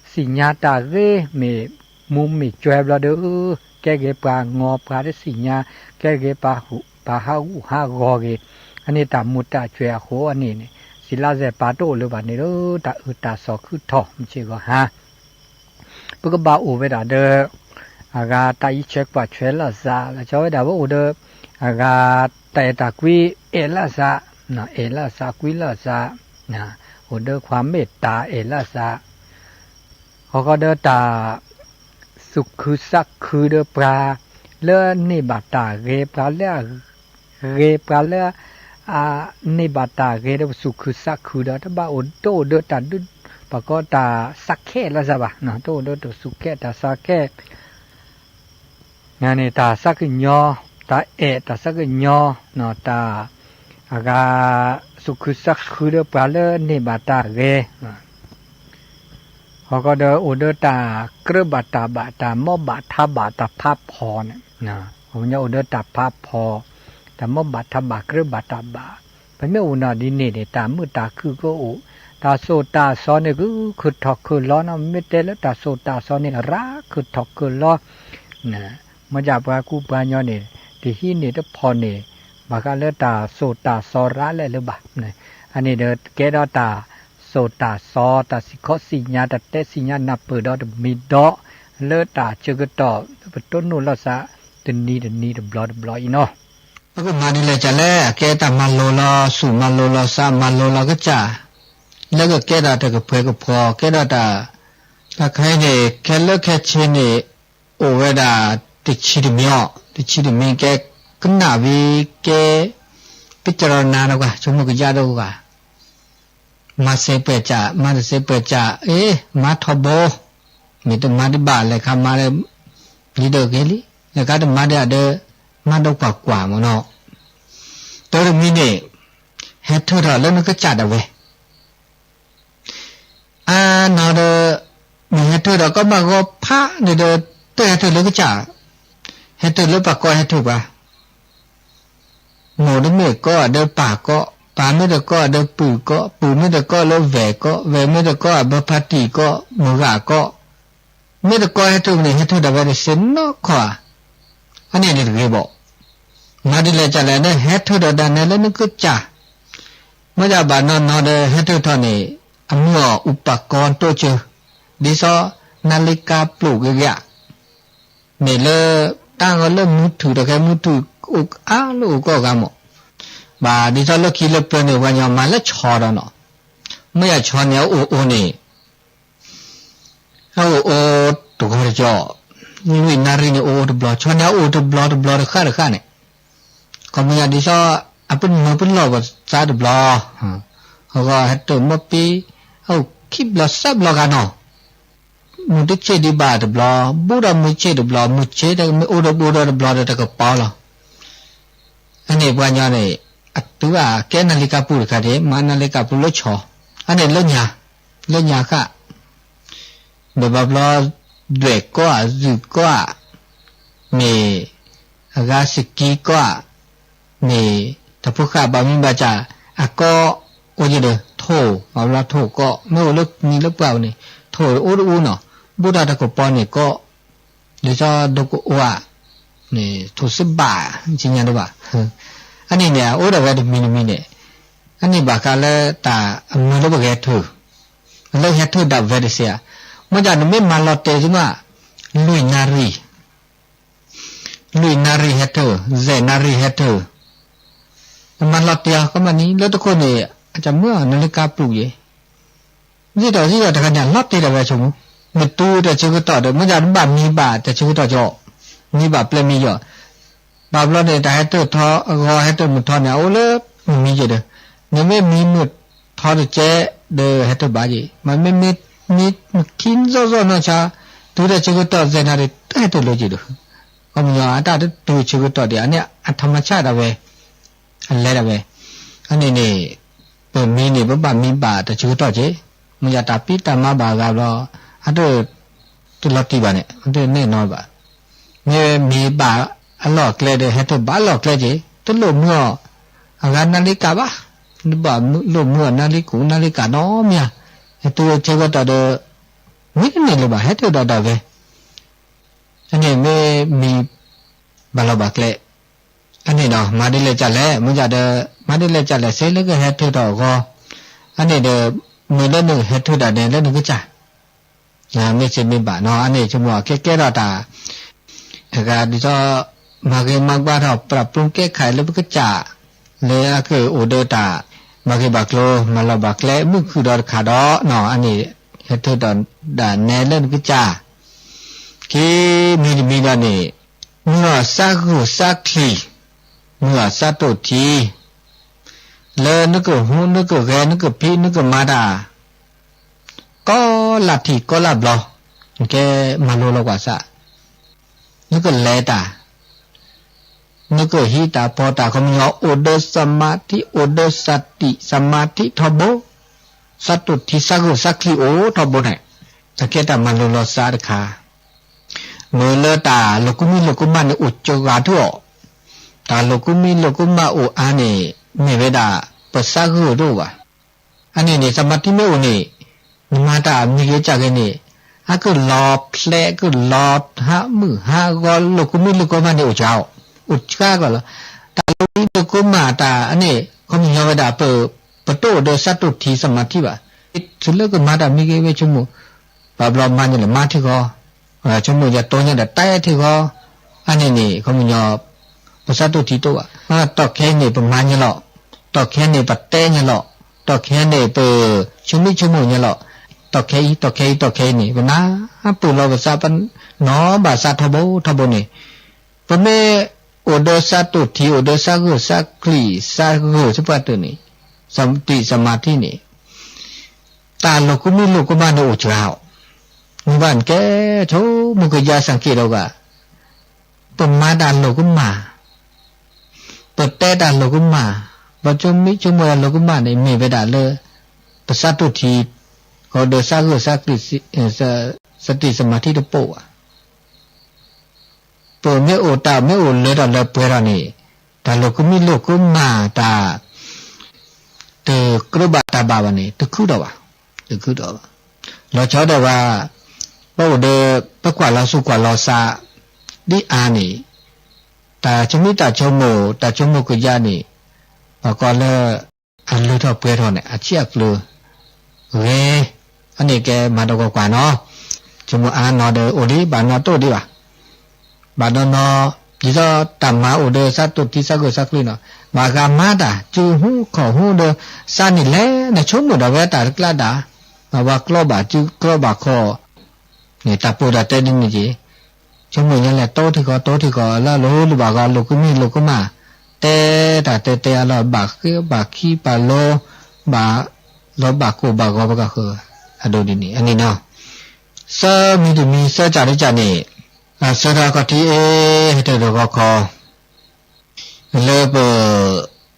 သ့ၣ်ညါတၢ်ဂ့ၤ မ့ၢ်မူမ့ၢ်ကွဲၤဘျီဒီး ကဲဂ့ၤပှၤနီၤ ပှၤတသ့ၣ်ညါ ကဲဂ့ၤပှၤဟးဂူာ်ဟးဂီၤဂ့ၤ, အန့ၣ်တၢ်မူတၢ်ကွဲၤအဃိန့ၣ်န့ၣ် စံးလါစဲၣ်ပာ်တအိၣ်လၢၤဘၣ်န့ၣ်ဒီး တၢ်အုၣ်တၢ်သီၣ်ခုၣ်ထီၣ် မုၢ်ဆ့ၣ်ဂီၤဟါ ပကဘၣ်အိၣ်ဝဲဒၣ်ဒီး အဂၤတၢ်အံးထွဲကွၢ်ထွဲလိာ်သး လီၤဆီဝဲဒၣ်ပအိၣ်ဒီး အဂၤတၢ်အဲၣ်တၢ်ကွံအဲၣ်လိာ်သး အဲၣ်လိာ်သးကွံလိာ်သး အိၣ်ဒီးခွါမ့ၢ်တၢ်အဲၣ်လိာ်သး ဃီဃီဒီးတၢ် သူၣ်ခုသးခုဒီးပှၤ လၢန့ၢ်ဘၣ်တၢ်ဂ့ၤ ပှၤလၢအဂ့ၤ ပှၤလၢ အန့ၢ်ဘၣ်တၢ်ဂ့ၤဒီး ပသူၣ်ခုသးခုဒီး တဘၣ်အိၣ်တအိၣ်ဒီးတၢ်ဒုး ပှၤကိးတၢ်သးခဲလၢာ်သးဘၣ် တအိၣ်ဒီးတၢ်သူၣ်ခဲတၢ်သးခဲ န့ၣ် တၢ်သးကညီၤ တၢ်အဲၣ်တၢ်သးကညီၤ တၢ် အဂၤ သူၣ်ခုသးခုဒီးပှၤလၢန့ၢ်ဘၣ်တၢ်ဂ့ၤ ဃီဃီဒီးအိၣ်ဒီးတၢ်ကြၢးဘၣ်တၢ်ဘၣ် တၢ်မီဘၣ်ထါဘၣ် တၢ်ဖးဖီၣ်န့ၣ် ပှၤကညီအိၣ်ဒီးတၢ်ဖးဖီၣ် တၢ်မီဘၣ်ထါဘၣ် ကြၢးဘၣ်တၢ်ဘၣ် ပမ့ၢ်အိၣ်နီၤဒ်န့ၣ်န့ၣ် တၢ်မုာ်တၢ်ခုၣ်ကအိၣ် တၢ်သိၣ်တၢ်သီန့ၣ် ကခုၣ်ထီၣ်ခုၣ်လီၤနီၤ မ့ၢ်တဲလၢတၢ်သိၣ်တၢ်သီန့ၣ် ရၣ်ခုၣ်ထီၣ်ခုၣ်လီၤ မ့ၢ်ဒၣ်ပှၤကူပှၤကညီန့ၣ် တဟံးန့ၢ်တဖီၣ်န့ၢ် ဘၣ်ဃးလၢတၢ်သိၣ်တၢ်သီရၣ်လဲၣ်လၢၤဘၣ်. အန့ၣ်ဒီးကဲထီၣ်တၢ်သိၣ်တၢ်သီ တၢ်စံၣ်ခီစံၣ်ညါ တၢ်တဲစံၣ်ညါနၢ်ပၢၢ်ဒီးတမံၤဒီး လၢတၢ်ဆၢကတီၢ်လၢပတိၢ်နီၣ်လိာ်သး တနံၤတနံၤတဘျီတဘျီအံၤနီၤ. ပကမၤဒ်လဲၣ်ကလဲၣ် အကဲတၢ်မၤလိလီၤသူၣ် မၤလိလီၤသး မၤလိလီၤကစၢ် လၢကကဲထီၣ်တၢ်ကပှဲၤကဖီ ကဲထီၣ်တၢ် တၢ်ခဲအံၤန့ၣ် ခဲလၢာ်ခဲဆ့န့ၣ် အိၣ်ဝဲဒၣ်တဆံတမံၤအီၤ တဆံတမံၤ ကဲကနၣ်ဝံၤ ကဲ ပကရနါတကွၢ် ဆိကမိၣ်ကယၢ်တကွၢ် မၤသ့ပှဲၤစး မၤတသ့ပှဲၤစး အ့ မၤထီဘိ မ့ၢ်တမၤဒံးဘၣ် လဲၤခါမၤ ဒ်ဒၢးက့ၤလံ လဲၤခါတမၤဒံးဘၣ်ဒီး မၤဒီးကွၢ်ကွၢ်မ့ၢ်နီၤ တၢ်တမံၤန့ၣ် ဟဲထၢၣ်ထီၣ်လၢနကစၢ်ဒၣ်ဝဲ အါနီၤဒီး မ့ၢ်ဟဲထၢၣ်ဒီးကီၢ်ဘၣ်ဂီၢ်ဖးန့ၣ်ဒီး တဟဲထၢၣ်လၢကစၢ် ဟဲထၢၣ်လၢပှၤကီၢ်ဟဲထၢၣ်ပှၤ မိၢ်တမ့ၢ်ကီၢ်ဒီးပၢ်ကီၢ် ပၢ်မ့ၢ်တကီၢ်ဒီးပုၢ်ကီၢ် ပုၢ်မ့ၢ်တကီၢ်လၢဝဲၢ်ကီၢ် ဝဲၢ်မ့ၢ်တကီၢ်ဘၢဖါတံၢ်ကီၢ် မုၢ်ဂၤကီၢ် မ့ၢ်တကီၢ်ဟဲထၢၣ်န့ၣ် ဟဲထၢၣ်ဒီးဝဲတသ့နီတခီဧါ အန့ၣ်န့ၣ်တဂ့ၤဘၣ် မၤဒ်လဲၣ်ကလဲၣ်န့ၣ် ဟဲထၢၣ်ဒီးတၢ်နဲလၢနကစၢ် မ့ၢ်ဒၣ်ဘၣ်နီၢ်နီၢ်ဒီး ဟဲထၢၣ်ထီၣ်န့ၣ် အမ့ၢ်အီၤ ဥပကီတိၢ်စၢ ဒ်သိး နၤလ့ကါပျိာ်က့ၤက့ၤ မ့ၢ်လၢ တၢ်ဂီၤလၢမူထူၣ်တခဲ မူထူၣ်အိၣ်အါလၢအိၣ်ကီၢ်ဂၤမး ဘၣ်ဒ်သိးလၢခံလၢပျၢၤန့ၣ် ပှၤညီမၤလၢဆီဒီးနီၤ မ့ၢ်ယၤဆီန့ၣ် အအိၣ်အိၣ်န့ၣ် အအိၣ်အိၣ်တဂီၤတကီၢ် နွံနၣ်ရံၣ်န့ၣ် အိၣ်အိၣ်တဘျီ ဆီန့ၣ်အအိၣ်တဘျီတဘျီတဃၣ်တဃၣ်န့ၣ် ခီမ့ၢ်ယၤဒ်သိး အပမၢပလီၢ်ပသးတဘျီ အဂီၢ်ဟဲတၢၢ်မီၢ်ပ့ အအိၣ်ခံဘျီသၢဘျီဂၤနီၤ မုၢ်တဆ့ၣ်ဒံးဘၣ်တဘျီ ဘူးဒီးမုၢ်ဆ့ၣ်တဘျီ မုၢ်ဆ့ၣ်တမ့ၢ်အိၣ်ဒီးဘူးဒီးတဘျီဒီးတကပီၤလီၤ အန့ၣ်ပှၤညီန့ၣ် အတုၤဘၣ်ကဲနၤလ့ကါပူၤတခါဒံး မၤနၤလ့ကါပူၤလၢဆီ အန့ၣ်လၢညါ လၢညါဃၣ် ဒီးဘၣ်ဘျီ ဒွဲၣ်ကီၢ်ဧါ ယုၢ်ကီၢ်ဧါ မ့ၢ် အဂၤစကံကီၢ်ဧါ, န့ၣ် တၢ်ဖိဃၢ်ဘၣ်မံဘၣ်စၢ် အကီၢ်အိၣ်ယဲၢ်ဒီး ထိၣ် ဘၣ်ဘျီထိၣ်ကီၢ် မ့ၢ်အိၣ်လၢနံၤလၢပှၢ်ပူၤန့ၣ် ထိၣ်အိၣ်တအိၣ်နီၤ, ဘူးတၢ်တကပီၤန့ၣ်ကီၢ် ဒ်သိးဒိကအိၣ်ဧါ, န့ၣ် ထိၣ်စ့ဘၣ် ကညါဒိၣ်ဘၣ်. အန့ၣ်န့ၣ် အအိၣ်ဒၣ်ဝဲတမံၤတမံၤန့ၣ်, အန့ၣ်ဘၣ်ဃးလၢတၢ်အမုာ်လၢပကဟဲထၢၣ်, လၢဟဲထၢၣ်ဒၣ်ဝဲတစဲးဧါ, မ့ၢ်ဒၣ်နမ့ၢ်မၤလီၤတဲာ်သ့မး, လွံၢ်နၣ်ရံၣ် လွံၢ်နၣ်ရံၣ်ဟဲထၢၣ်, ယဲၢ်နၣ်ရံၣ်ဟဲထၢၣ်, နမၤလီၤတဲာ်အီၤကမၣ်နံၤ လၢတခိၣ်န့ၣ် အကမုာ်အီၤနလၢကါပူၤယဲၢ်, စံးထီၣ်စံးထီၣ်တဂၤန့ၣ် လီၤတဲာ်ဒၣ်ဝဲဆိကမိၣ်, နတူၢ်တၢ်ဆၢကတီၢ်ဒီး မ့ၢ်ဒၣ်နဘၣ်မံဘၣ်တၢ်ဆၢကတီၢ်ကီ, မံဘၣ်ပျဲမံယီၤ, ဘၣ်ဘျီန့ၣ် တၢ်ဟဲထၢၣ်ထီအဂီၢ် ဟဲထၢၣ်မုာ်ထီန့ၣ် အအိၣ်လၢနမံယဲၢ်ဒီး, နမ့ၢ်မံမုာ်ထီတကဲးဒီးဟဲထၢၣ်ဘၣ်ယဲၢ်, မ့မ့ၢ်မံခံစီစီနီၢ်ဆါ တုၤတၢ်ဆၢကတီၢ်စဲးနၤဒီး တဟဲထၢၣ်လၢယဲၢ်ဒီး, ခီပညီအတၢ်တတုၤဆၢကတီၢ်ဒံး အန့ၣ်အထီမၤဆၣ်ဒၣ်ဝဲ အလဲၤဒၣ်ဝဲ, အန့ၣ်န့ၣ် ပမံန့ၣ် ပဘၣ်မံဘၣ်တၢ်ဆၢကတီၢ်က့ၤ, မ့ၢ်ယတၢ်ဖံးတၢ်မၤဘၣ်အဂၤဘျီ, အတ တလီၤတံၢ်ဘၣ်န့ၣ် အတနဲၣ်နီဘၣ်, မ့ၢ်မံဘၣ်အလီၢ်အကျဲဒီး ဟဲထၢၣ်ဘၣ်အလီၢ်အကျဲက့ၤ, တလိၣ်မုာ်အီၤ အဂၤနၣ်ရံၣ်ကၣ်ဘၣ်, နဘၣ်လိၣ်မုာ်အီၤနၣ်ရံၣ်ကူးနၣ်ရံၣ်ကၣ်နီတမံၤဧါ, ဟဲတုၤဆၢကတီၢ်ဒီး မံတန့ၢ်လၢၤဘၣ် ဟဲထၢၣ်ဒီးဒၣ်ဝဲ အန့ၣ်မ့ၢ်မံဘၣ်လီၢ်ဘၣ်ကျဲ, အန့ၣ်ဒီး မၤဒ်လဲၣ်ကလဲၣ် မ့ၢ်ဒၣ်ဒီး မၤဒ်လဲၣ်ကလဲၣ် စ့လၢကဟဲထၢၣ်ထီၣ်အဂီၢ်, အန့ၣ်ဒီး မုာ်လၢနဟဲထၢၣ်ဒၣ်နဲလၢနကစၢ်, မ့ၢ်စ့မ့ၢ်ဘၣ်နီၤ အန့ၣ်ဆိကမိၣ်အကဲကဲထီၣ်တၢ် အဂၤဒ်သိး မၤဂ့ၤမၤဘှါထီၣ် ပျၢ်ပျူၤကဲခါလၢပကစၢ် လၢအကအိၣ်ဒီးတၢ် ဘၣ်ဂ့ၢ်ဘၣ်ကျိၤ မၤလီၢ်ဘၣ်ကျဲ မုာ်ခုၣ်ဒီးတခါဒီးနီၤ အန့ၣ် ဟဲထၢၣ်ထီၣ်ဒၣ်နဲလၢနကစၢ် ခံမံၤတမံၤဒီးန့ၣ် မုာ်အီၤစးဂုာ်စးချံၣ်, မုာ်အီၤစးတိၢ်ထံ, လၢနကဟူးနကဂဲၤနကဖံးနကမၤတၢ်, ကိးလၢထံၣ်ကိးလၢဘျီ, နကဲမၤလိလီၤကွၢ်စၢ်, နကလဲၤတၢ် နကဟံးတၢ်ဖီတၢ် ခီပညီ အိၣ်ဒီးစမၤထံ အိၣ်ဒီးစၤတံၢ် စမၤထံထီဘိ, စးတိၢ်ထံ စးဂုာ်စးချံၣ်အိၣ်ထီဘိန့ၣ်, အကဲတၢ်မၤလိလီၤစၢ်တခါ, မ့ၢ်လၢတၢ်လိာ်ကူမံလိာ်ကူမၣ်န့ၣ် အိၣ်စှၤထူၣ်အီၤ, တၢ်လိာ်ကူမံလိာ်ကူမၣ်အိၣ်အါန့ၣ် မ့ၢ်ဝဲဒၣ် ပစးဂုာ်တအိၣ်ဘၣ်. အန့ၣ်န့ၣ် စမၤထံမ့ၢ်အိၣ်န့ၣ် နမၤတၢ်မံၤဂ့ၤကၢ်ဂ့ၤန့ၣ် အကလီၤဖျဲး ကလီၤဟးမုၢ်ဟးဂီၤ လိာ်ကူမံလိာ်ကူမၣ်န့ၣ် အိၣ်စှၤအီၤ, အိၣ်စှၤကီးလီၤ. တၢ်လိာ်ကူမံလိာ်ကူမၣ်တၢ်အန့ၣ် ခီပညီဝဲဒၣ် ပတအိၣ်ဒီးစးတိၢ်ထံ စမၤထံဘၣ်. တုၤလၢကမၤတၢ်မံၤဂ့ၤဝဲဆိကမိၣ် ဘၣ်ဘျီမၤန့ၣ်လၢမၤထံဂီၤ, ဆိကမိၣ်ယတိၢ်ညါဒီးတဲထံဂီၤ, အန့ၣ်န့ၣ် ခီပညီ ပစးတိၢ်ထံတအိၣ်ဘၣ်. တီၢ်ခဲအံၤန့ၣ် ပမၤညါလီၤ, တီၢ်ခဲအံၤန့ၣ် ပတဲညါလီၤ, တီၢ်ခဲအံၤန့ၣ် ပဆိမိၣ်ဆိကမိၣ်ညါလီၤ, တီၢ်ခဲအံၤ တီၢ်ခဲအံၤ တီၢ်ခဲအံၤန့ၣ် ပနၢ်ပၢၢ်လီၤပသး ပနီၢ်ဘၣ်သးထီဘိထီဘိန့ၣ် ပမ့ၢ်အိၣ်ဒီးစးတိၢ်ထံ အိၣ်ဒီးစးဂုာ်စးချံၣ် စးဂုာ်စ့ၢ်ပှၤတၢၢ်န့ၣ် စတံၢ်စမၤထံန့ၣ် တၢ်လိာ်ကူမံလိာ်ကူမၣ်န့ၣ်အိၣ်စှၤအီၤ, မ့ၢ်ဘၣ်နကဲ ဆိကမိၣ်ကယါစၢ်က့ၤဒီးဂၤ ပမၤတၢ်လိာ်ကူမၣ်, ပတဲတၢ်လိာ်ကူမၣ်, ပဆိမိၣ်ဆိကမိၣ်တၢ်လိာ်ကူမၣ်န့ၣ် မ့ၢ်ဝဲဒၣ်လၢ ပစးတိၢ်ထံ အိၣ်ဒီးစးဂုာ်စးချံၣ် စတံၢ်စမၤထံတပိၢ်ဘၣ်. ပမ့ၢ်အိၣ်တၢ်မ့ၢ်အိၣ်လၢထီၣ်လၢပှဲၤထီၣ်န့ၣ် တၢ်လိာ်ကူမံလိာ်ကူမၣ်တၢ် တကြၢးဘၣ်တၢ်ဘၣ်ဘၣ်န့ၣ် တခုထီၣ်ဘၣ်, တခုထီၣ်ဘၣ်. လီၤဆီဒၣ်ဝဲ ပအိၣ်ဒီး ပကွၢ်လီၤသူၣ်ကွၢ်လီၤသး ဒ်အါန့ၣ် တၢ်ဆိမိၣ်တၢ်ဆိကမိၣ် တၢ်ဆိကမိၣ်ကယါန့ၣ် ပှၤကိးလၢ အလုၢ်ထီၣ်ပှဲၤထီၣ်န့ၣ် အဆံးအကျၢၤဂ့ၤ, အန့ၣ်ကဲမၤတကီၢ်ကွၢ်နီၤ, ဆိကမိၣ်အါနီၤဒီးအိၣ်ဒံး ဘၣ်နီၤတအိၣ်ဒံးဘၣ်. ဘၣ်နီၤနီၤ ဒ်သိးတၢ်မၤအိၣ်ဒီးစးတိၢ်ထံစးဂုာ်စးချံၣ်နီၤ, ဘၣ်ဂၤမၤတၢ် စုဟူခီၣ်ဟူဒီး စးန့ၣ်လဲၣ် နဆိကမိၣ်ဒၣ်ဝဲတၢ်တကျါဒၣ်, ဘၣ်ဝဲကျီဘၣ်စုကျီဘၣ်ခီၣ် န့ၣ် တၢ်ပိာ်တၢ်တဲဒ်န့ၣ်က့ၤ, ဆိကမိၣ်ညါလဲၣ် တိထံၣ်ဃီ တိထံၣ်ဃီ လၢအလိၤလိၤဘၣ်ဂီၤ လိာ်ကူမံလိာ်ကူမၣ်, တဲတၢ်တဲတဲအလီၢ် ဘၣ်ဃ့ဘၣ်ခံဘၣ်လိၤ ဘၣ်လိၤဘၣ်ကိၢ်ဘၣ်ဂီၤပကဃၢၤ အဒိဒ်န့ၣ် အန့ၣ်နီၤ, ဆၢမံၤတမံၤ ဆၢကၢ်တကၢ်န့ၣ်, ဆၢထီၣ်ခီၣ်ထံးအ့ ဟဲထၢၣ်ဒီးဂီၤခီ လၢပ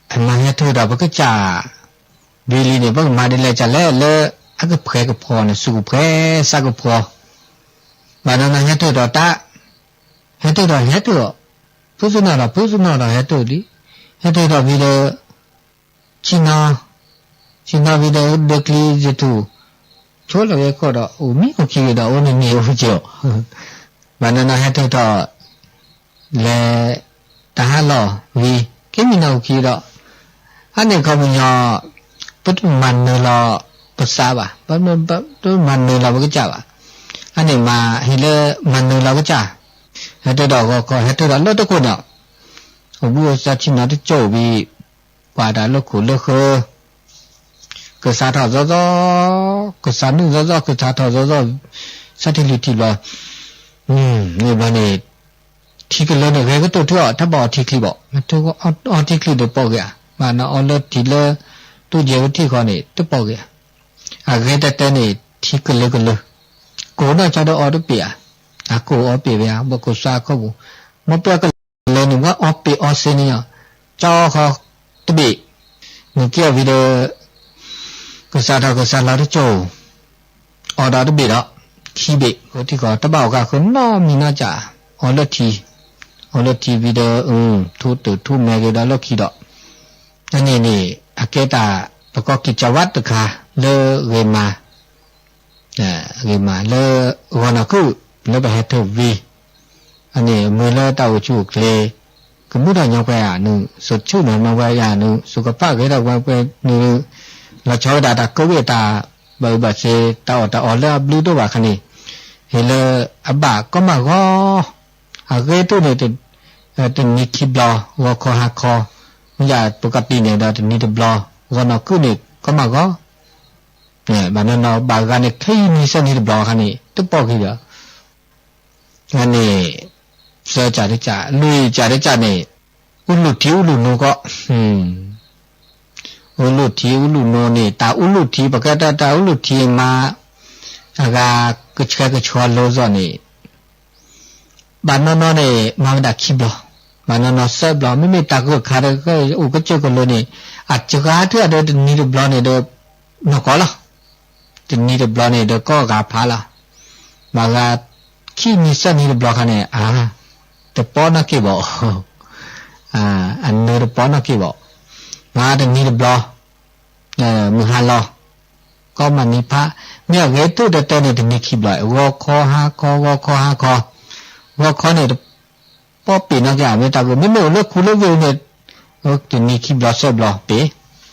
အမၤဟဲထၢၣ်ဒီးပကစၢ် ဝံၤလံန့ၣ် ပကမၤဒ်လဲၣ်ကလဲၣ်လၢ အကဖှဲးကဖီန့ၣ် စူၢ်ကဖှဲးသးကဖီ, ဘၣ်နီၤနီၤဟဲထၢၣ်ဒီးတၢ်, ဟဲထၢၣ်ဒီးဟဲထၢၣ်အီၤ, ဖုစနီၤဒီး ဖုစနီၤဒီး ဟဲတၢၢ်လံ, ဟဲတၢၢ်ထီၣ်ဝံၤဒီး ဆ့ၣ်နီၤ, ဆ့ၣ်နီၤဝံၤဒီး ဒၢကျံယထူၣ်, ဆိလီၤဝဲခိၣ်ဒီး အိၣ်မံအိၣ်ခံဒီး အိၣ်န့ၣ်န့ၣ်အိၣ်က့ၤအီၤ, ဘၣ်နီၢ်နီၢ်ဟဲတၢၢ်ထီၣ် လဲၤတၢ်ဟးလီၢ်ဝံၤ ကဲမံနီၤအိၣ်ခံဒီး အါန့ၣ်ခီပညီ ပတမၤနၢၤလီၤပသးဘၣ်, ပတမၤနၢၤလီၤပကစၢ်ဘၣ်, အါန့ၣ်မၤဟ့ၣ်လၢမၤနၢၤလီၤကစၢ်, ဟဲတၢၢ်ဒီးဂီၤခီ ဟဲတၢၢ်ဒီးလၢတခိၣ်န့ၣ်, အိၣ်ဘှံးအိၣ်သါဆ့ၣ်နီၤတကၠိၢ်ဝံၤ ပှၤတၢ်လၢခိၣ်လၢဃၢၤ ကစးထီၣ်သီသီ, ကစးနုာ်သီသီ, ကစးထီၣ်သီသီ, ဆၢထံလုၢ်ထံဘျီ, န့ၣ်ဘျီန့ၣ် ထံကလၢန့ၣ် ဂဲၤကတိၢ်ထုအီၤ တၢ်ဘၣ်အီထံချံဘၣ်, အီထံချံဒီးပိာ်က့ၤဧါ, ဘၣ်နအီလၢထံလၢ တူၢ်ယဲၢ်ကထံၣ်ဃီန့ၣ် တပိာ်က့ၤဧါ, အဂဲၤတၢ်တဲန့ၣ် ထံကလၢကလၢ, ကိၢ်နီၢ်ကၠီဒီးအီတပ့ၤဧါ, အကိၢ်အီပ့ၤဝဲဧါ, ဘၣ်ကိၢ်စါခီပူၤ, မ့ၢ်ပှၤကလၢန့ၣ် ဝဲအီပ့ၤအီစ့န့ၣ်, ကၠီဃီတဘ့ၣ်, နက့ၤအီၤဝံၤဒီး ကစးထီၣ်ကစးလီၤတကၠိၢ် အီဒီးတဘ့ၣ်ဒီး ခံဘ့ၣ်, ဃိထံဃီ တဘၣ်အီၤဂၤဃၢနီတမံၤနီတဂၤ, အီလၢထံ, အီလၢထံဝံၤဒီး ထူတၢၢ်ထူမဲာ်က့ၤဒီးလၢခံဒီး, အန့ၣ်န့ၣ် အကဲတၢ် ပကီၢ်ကံၢ်ကၠီဝါတခါ လၢဂ့ၤမး ဂ့ၤမးလၢ ဂီၤနီၢ်ကုၢ် လၢပဟဲထၢၣ်ဝံၤ, အန့ၣ်မ့ၢ်လၢတၢ်အိၣ်ဆူၣ်အိၣ်ချ့ ကမူထီၣ်ညီပှဲၤယၤနုာ်, စိာ်ဆူၣ်နီၢ်နီၢ်ပှဲၤယၤနုာ်, စိာ်ကဖၣ်ဂဲၤထီၣ်ပှဲၤပှဲၤနုာ်, လီၤဆီဝဲဒၣ်တၢ်ကၢဘ့ၣ်တၢ်ဘၣ်အၢဘၣ်စ့ တၢ်အီၣ်တၢ်အီလၢအဘျုးတအိၣ်ဘၣ်ခါန့ၣ်, ဟ့ၣ်လၢအဘၣ်ကီမၣ်ဂီၤ, အဂ့ၤတအိၣ်န့ၣ် တနံၤခံဘျီ, ဂီၤခီဟါခီ, မ့ၢ်ယၤပကပံၤန့ၣ်ဒီးတနံၤတဘျီ, ဂီၤနီၢ်ကုၢ်န့ၣ် ကီမၣ်ဂီၤ, ဘၣ်နီၢ်နီၢ်ဘၣ်ဂၤန့ၣ် ခဲအံၤနံၤသၢနံၤတဘျီခါန့ၣ် တပိာ်က့ၤဒီး အန့ၣ် သၢကၢ်တကၢ်, လွံၢ်ကၢ်တကၢ်န့ၣ် အူလူၢ်ထံအူလူၢ်နိကီး, အူလူၢ်ထံအူလူၢ်နိန့ၣ် တၢ်အူလူၢ်ထံ ပကဲတၢ်တၢ်အူလူၢ်ထံမး, အဂၤကဆှဲကဆှီလိစီၣ်န့ၣ် ဘၣ်နီၢ်နီၢ်န့ၣ် မၤဝဲဒၣ်ခံဘျီ, ဘၣ်နီၢ်နီၢ်သၢဘျီ, မ့မ့ၢ်တၢ်ဂၢၢ်ခါဒီး အိၣ်ကစၢၢ်ကလိၤန့ၣ် အစှၤထံၣ်အဒၢတနံၤတဘျီန့ၣ်ဒီး နီၢ်ကီၢ်လီၤ. တနံၤတဘျီန့ၣ်ဒီးကီၢ်ဂၤဖးလီၤ. ဘၣ်ဂၤခံနံၤသၢနံၤတဘျီခါန့ၣ် အါ တပီနီၢ်က့ၢ်ဘၣ်, အနၢတပီနီၢ်က့ၢ်ဘၣ်, မၤတနံၤတဘျီ, မုၢ်ဟါလီၤ, ကီၢ်မၤနံၤဖး, မ့ၢ်အဂ့ၤတၢၢ်တၢ်တဲန့ၣ် တနံၤခံဘျီ, ဂီၤခီဟါခီ ဂီၤခီဟါခီ, ဂီၤခီန့ၣ် ပီပ့ၤနီၢ်က့ၤ မ့ၢ်တၢ်ဂ့ၤ, မ့မ့ၢ်အိၣ်လၢခူလၢဝ့ၢ်န့ၣ် တနံၤခံဘျီသၢဘျီပ့ၤ,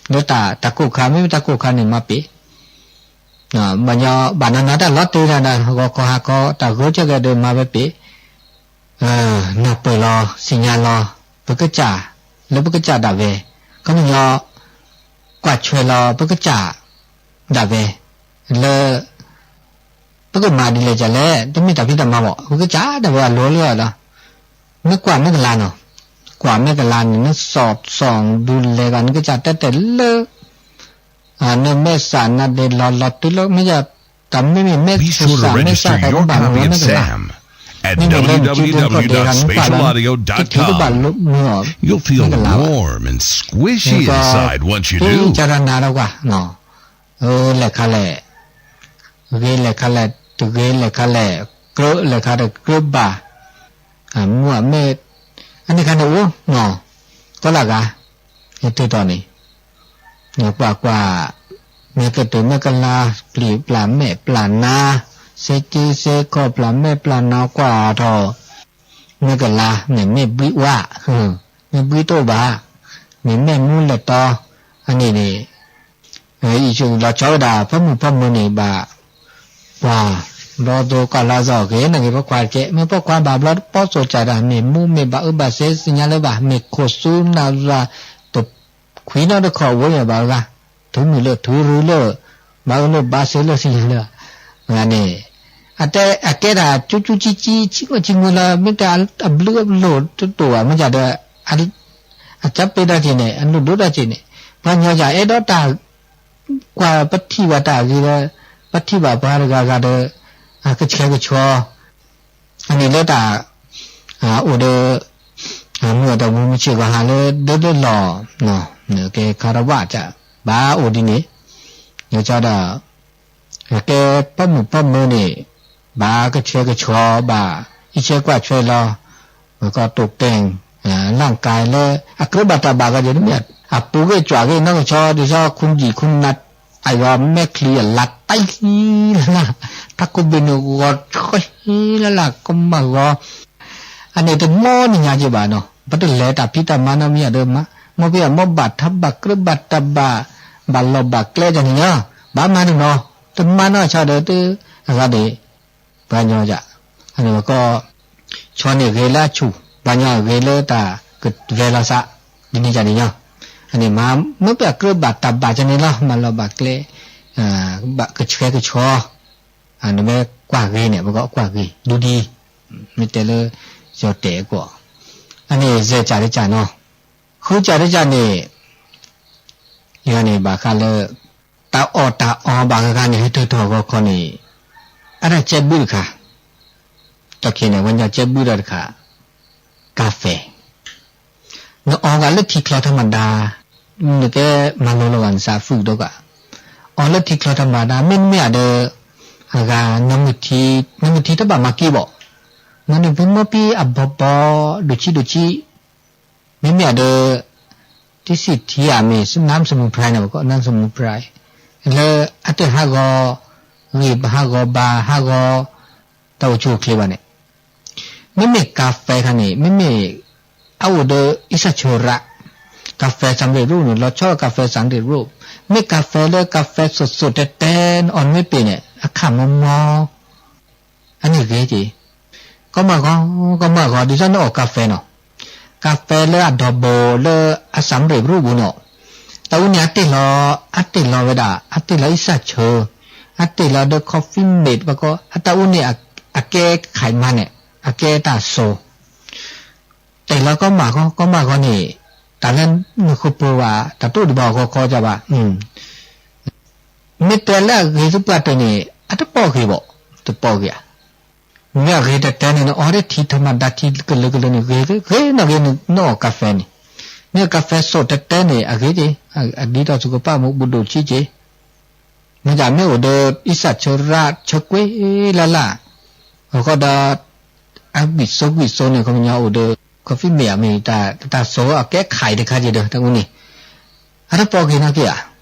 လၢတၢ်ကိၢ်ခါ မ့မ့ၢ်တၢ်ကိၢ်ခါန့ၣ်မၤပ့ၤ, ဘၣ်ညီ ဘၣ်နီၢ်နီၢ်တၢ်လီၤတ့ၢ်တၢ်ဒီး ဂီၤခီဟါခီ တၢ်ဂၢၢ်ကဲကဲဒီးမၤဝဲပ့ၤ, နၢ်ပၢၢ်လီၤ သ့ၣ်ညါလီၤ ပကစၢ် လၢပကစၢ်ဒၣ်ဝဲ, ခီပညီ ကွၢ်ဆွဲလီၤပကစၢ်ဒၣ်ဝဲ လၢ ပကမၤဒ်လဲၣ်ဒ်လဲၣ် တမ့ၢ်တၢ်ဖံးတၢ်မၤဘၣ်, ပကစၢ်ဒၣ်ဝဲအလီၢ်လၢအီၤဒီး နကွၢ်မဲာ်ကလၤနီၤ, ကွၢ်မဲာ်ကလၤန့ၣ် နစီၣ်စီၣ်ဒူလဲၤဘၣ် နကစၢ်တဲတဲလၢ နမဲာ်ဆှးနါဒဲးလီၤလီၤတုၤလၢ မ့ၢ်ယတၢ်မ့မ့ၢ်မဲာ်ဆှးမဲာ်ဆှးတဘၣ်မၤဝဲမဲာ်ကလၤ, မ့မ့ၢ်လၢနစုဒုကီၢ်ဒဲးဂၤ နကွၢ်လီၤ တထံၣ်တဘၣ်လၢမုာ်အီၤ မဲာ်ကလၤဘၣ်, န့ၣ်ကီး ကၢ်တၢ်နါဒီးကွၢ် လဲၤခါလဲၣ်, ဂ့ၤလဲၤခါလဲၣ် တဂ့ၤလဲၤခါလဲၣ် ကြၢးလဲၤခါတကြၢးဘၣ်, မူအမဲာ် အန့ၣ်ခါန့ၣ်အိၣ်နီၤ, ကီလၢဂၤ ယတုၤတီၤန့ၣ် ကွၢ်ကွၢ် မဲာ်ကတုၤမဲာ်ကလၤ ပျံၤပျၢ်မဲာ်ပျၢ်နါ စ့က့စ့ခီၣ်ပျၢ်မဲာ်ပျၢ်နါ ကွၢ်ထီၣ် မဲာ်ကလၤ မ့ၢ်မ့ၢ်ဘှံးဝါ, မ့ၢ်ဘှံးတအိၣ်ဘၣ်, မ့ၢ်မဲာ်မူလဲၤတီ, အန့ၣ်န့ၣ် ယလီၤဆီဝဲဒၣ် ဖၢမုၢ်ဖၢမုၢ်န့ၣ်ဘၣ် ပှၤ ဘျီသိကီၢ်လါစီၤဂ့ၤ နဂ့ၤပိာ်ခွါတကဲ မ့ၢ်ပိာ်ခွါဘၣ်ဘျီတပီၢ်စိၣ်စၢ်ဒၣ် မ့ၢ်မူမ့ၢ်ဘၣ်အၢဘၣ်စ့သ့ၣ်ညါလၢၤဘၣ် မ့ၢ်ခိၣ်သူနၢ်ရၤ တခွံနီတခီၣ်ဝဲန့ၣ် ဘၣ်အၢဂၤ ထုးမုၢ်လၢထုးရူလၢ ဘၣ်အၢလၢဘၣ်စ့လၢသ့ၣ်ညါလၢၤဘၣ်, န့ၣ် အတဲအကဲဒၣ်ကၠူကၠူကၠံကၠံ ဆံးမုၢ်ဆံးမုၢ်လၢ မ့ၢ်တဲအဘျုးအဖှိၣ်တတိာ်ဘၣ် မ့ၢ်ဒၣ်ဒီး အကၠါပ့ဒီးက့ၤန့ၣ် အလိၣ်ဒိဒၣ်က့ၤန့ၣ် ပှၤညီယၤအဲၣ်ဒိးတၢ် ကွၢ်ပထံၣ်ဘၣ်တၢ်ဂ့ၤဒီး ပထံၣ်ဘၣ်ပှၤတဂၤဂၤဒီး အကဆှဲကဆှီ အန့ၣ်လၢတၢ် အိၣ်ဒီး မုၢ်အတၢ်မူမုၢ်ဆ့ၣ်ဂီၤဟါလၢဒၢလၢလီၢ် ကဲခါတဝၣ်က ဘၣ်အိၣ်ဒ်န့ၣ် ယကဒီး ကဲပှၤမုၣ်ပှၤမၢန့ၣ် ဘၣ်ကဆှဲကဆှီဘၣ် အံးဆှဲကွၢ်ဆှဲလီၤ ကီၢ်တိာ်ကဲၣ် လၢ်ကါလၢ အကြၢးဘၣ်တၢ်ဘၣ်ဂီၤယဲၢ်တမ့ၢ် အပူၤဂ့ၢ်ကွၢ်ဂ့ၢ်နီၢ်ကဆီ ဒ်သိးခိၣ်နံၣ်ခိၣ်နၢ် အယွၤမဲာ်ချံအလါတၢ်လၢ်လၢ် တၢ်ကိးဘ့ၣ်န့ၣ်ဂီၤဆှဲလၢ်လၢ် ကမၣ်ဂီၤ အန့ၣ်တမီၢ်နံၤညါက့ဘၣ်နီၤ ပတလဲၤတၢ်ဖံးတၢ်မၤနီတမံၤဒီး မ်ပယီၤမ်ဘၣ်ထးဘၣ်ကြၢးဘၣ်တၢ်ဘၣ် ဘၣ်လီၢ်ဘၣ်ကျဲတၢ်န့ၣ်ညါ ဘၣ်မၤတနီၤ တမၤနီၢ်ဆါဒီး အဂၤန့ၣ် ပှၤညီယၤ အန့ၣ်ကီ ဆီန့ၣ်ဂ့ၤလၢအဆူၣ် ပှၤညီဂ့ၤလၢတၢ်ကဝဲလီၤသး ဒ်န့ၣ်ယၤန့ၣ်ညါ အန့ၣ်မၤ မ့ၢ်ပှၤကြၢးဘၣ်တၢ်ဘၣ်ကန့ၣ်လီၤ မၤလီၢ်ဘၣ်ကျဲ ကဆှဲကဆှီ နမ့ၢ်ကွၢ်ဂ့ၤန့ၣ် ပကကွၢ်ဂ့ၤ ဒူဒံ မ့ၢ်တဲလၢ ယီၤတဲာ်အကွီၢ် အန့ၣ် ယဲၢ်ကၢ်တကၢ်နီၤ ဃုကၢ်တကၢ်န့ၣ် ယၤန့ၣ်ဘၣ်ဃးလၢ တၢ်အီၣ်တၢ်အီဘၣ်ဂၤဂၤန့ၣ် ဟဲတၢၢ်ထီၣ်ဂီၤခီန့ၣ် အတၢ်ကဲဘုၣ်တခါ တၢ်ခဲန့ၣ် ဝဲညီကဲဘုၣ်တၢ်တခါ ကၣ်ဖဲ နအီၣ်ဂၤလၢထံချီထီၣ်မၤဒါ နကဲမၤလိလီၤဂာ်နသးဖုၣ်ဒိၣ်ဂၤ အီၣ်လၢထံချီထီၣ်မၤဒါ မ့တမ့ၢ်ဧါဒီး အဂၤ နမုၢ်ထံတဘၣ်မၤက့ဘၣ် မ့ၢ်နဖုမီၢ်ပံအဘီဘီ ဒိၣ်ဆံးဒိၣ်ဆံး မ့မ့ၢ်ဧါဒီး တံစံးထံဧါမ့ၢ် နၢ်စမူးဖရၢန့ၣ် ပကနၢ်စမူးဖရၢ လၢအတဟးဂီၤ ဂံၢ်ဘၣ်ဟးဂီၤဘါဟးဂီၤ တၢ်အိၣ်ဆူၣ်အိၣ်ချ့ဘၣ်န့ၣ် မ့မ့ၢ်ကၣ်ဖဲခါန့ၣ် မ့မ့ၢ် အအိၣ်ဒီးအံစၢ်ဆၢရၣ် ကၣ်ဖဲစၣ်ရ့ၣ်ရူၣ်န့ၣ် လီၤဆီကၣ်ဖဲစၣ်ရ့ၣ်ရူၣ် မ့ၢ်ကၣ်ဖဲလၢကၣ်ဖဲစိၣ်စိၣ်တဲတဲ နအီၣ်မ့ၢ်ပ့ၤန့ၣ် အခၣ်မီမီ အန့ၣ်ဂ့ၤက့ၤ ကီမၢ်ဂီၤ ကီမၢ်ဂီၤ ဒ်သိးနအီၣ်ကၣ်ဖဲနီၤ ကၣ်ဖဲလၢအဒီဘိလၢအစၣ်ရ့ၣ်ရူၣ်ပူၤနီၤ တၢ်အူန့ၣ်အတ့ၢ်လီၤ အတ့ၢ်လီၤဝဲဒၣ် အတ့ၢ်လီၤအံစၢ်ဆၢ အတ့ၢ်လီၤဒီး coffee mate ဘၣ်ကီ အတၢ်အူန့ၣ် အကဲခးမါန့ၣ် အကဲတၢ်စိ တ့ၢ်လီၤကီမၢ်ဂီၤ ကီမၢ်ဂီၤန့ၣ် တၢ်လၢနဃုပၢၤဝဲ တၢ်တိၣ်ဒံးဘၣ်ဂီၤခီကဘၣ် မ့ၢ်တဲလၢအဂ့ၤသပှၢ်တၢၢ်န့ၣ် အတပိာ်ဂ့ၤဘၣ် တပိာ်ဂ့ၤဧါ မ့ၢ်အဂ့ၤတဲတဲန့ၣ် နအီၣ်ဒ်ထံထမဒါထံကလၢကလၢန့ၣ် ဂ့ၤဂ့ၤနီၢ်ဂ့ၤ နအီၣ်ကၣ်ဖဲန့ၣ် မ့ၢ်ကၣ်ဖဲစိၣ်တဲတဲန့ၣ် အဂ့ၤက့ၤ အဒ်သိးသုကပာ်မူဘူးဒိၣ်ဆံးက့ၤ မ့ၢ်ဒ်မ့ၢ်အိၣ်ဒီး အံစၢ်ဆၢရၣ်ဆၢကွံာ်လၢ်လၢ် အဃိဒီး အဂံၢ်စိဂံၢ်စိန့ၣ် ခီပညီအိၣ်ဒီး coffee mate မ့ၢ်တၢ်စိအကဲခးအံၤတခါက့ၤဒီး တၢ်အူန့ၣ် အတပိာ်က့ၤနီၢ်က့ၤဧါ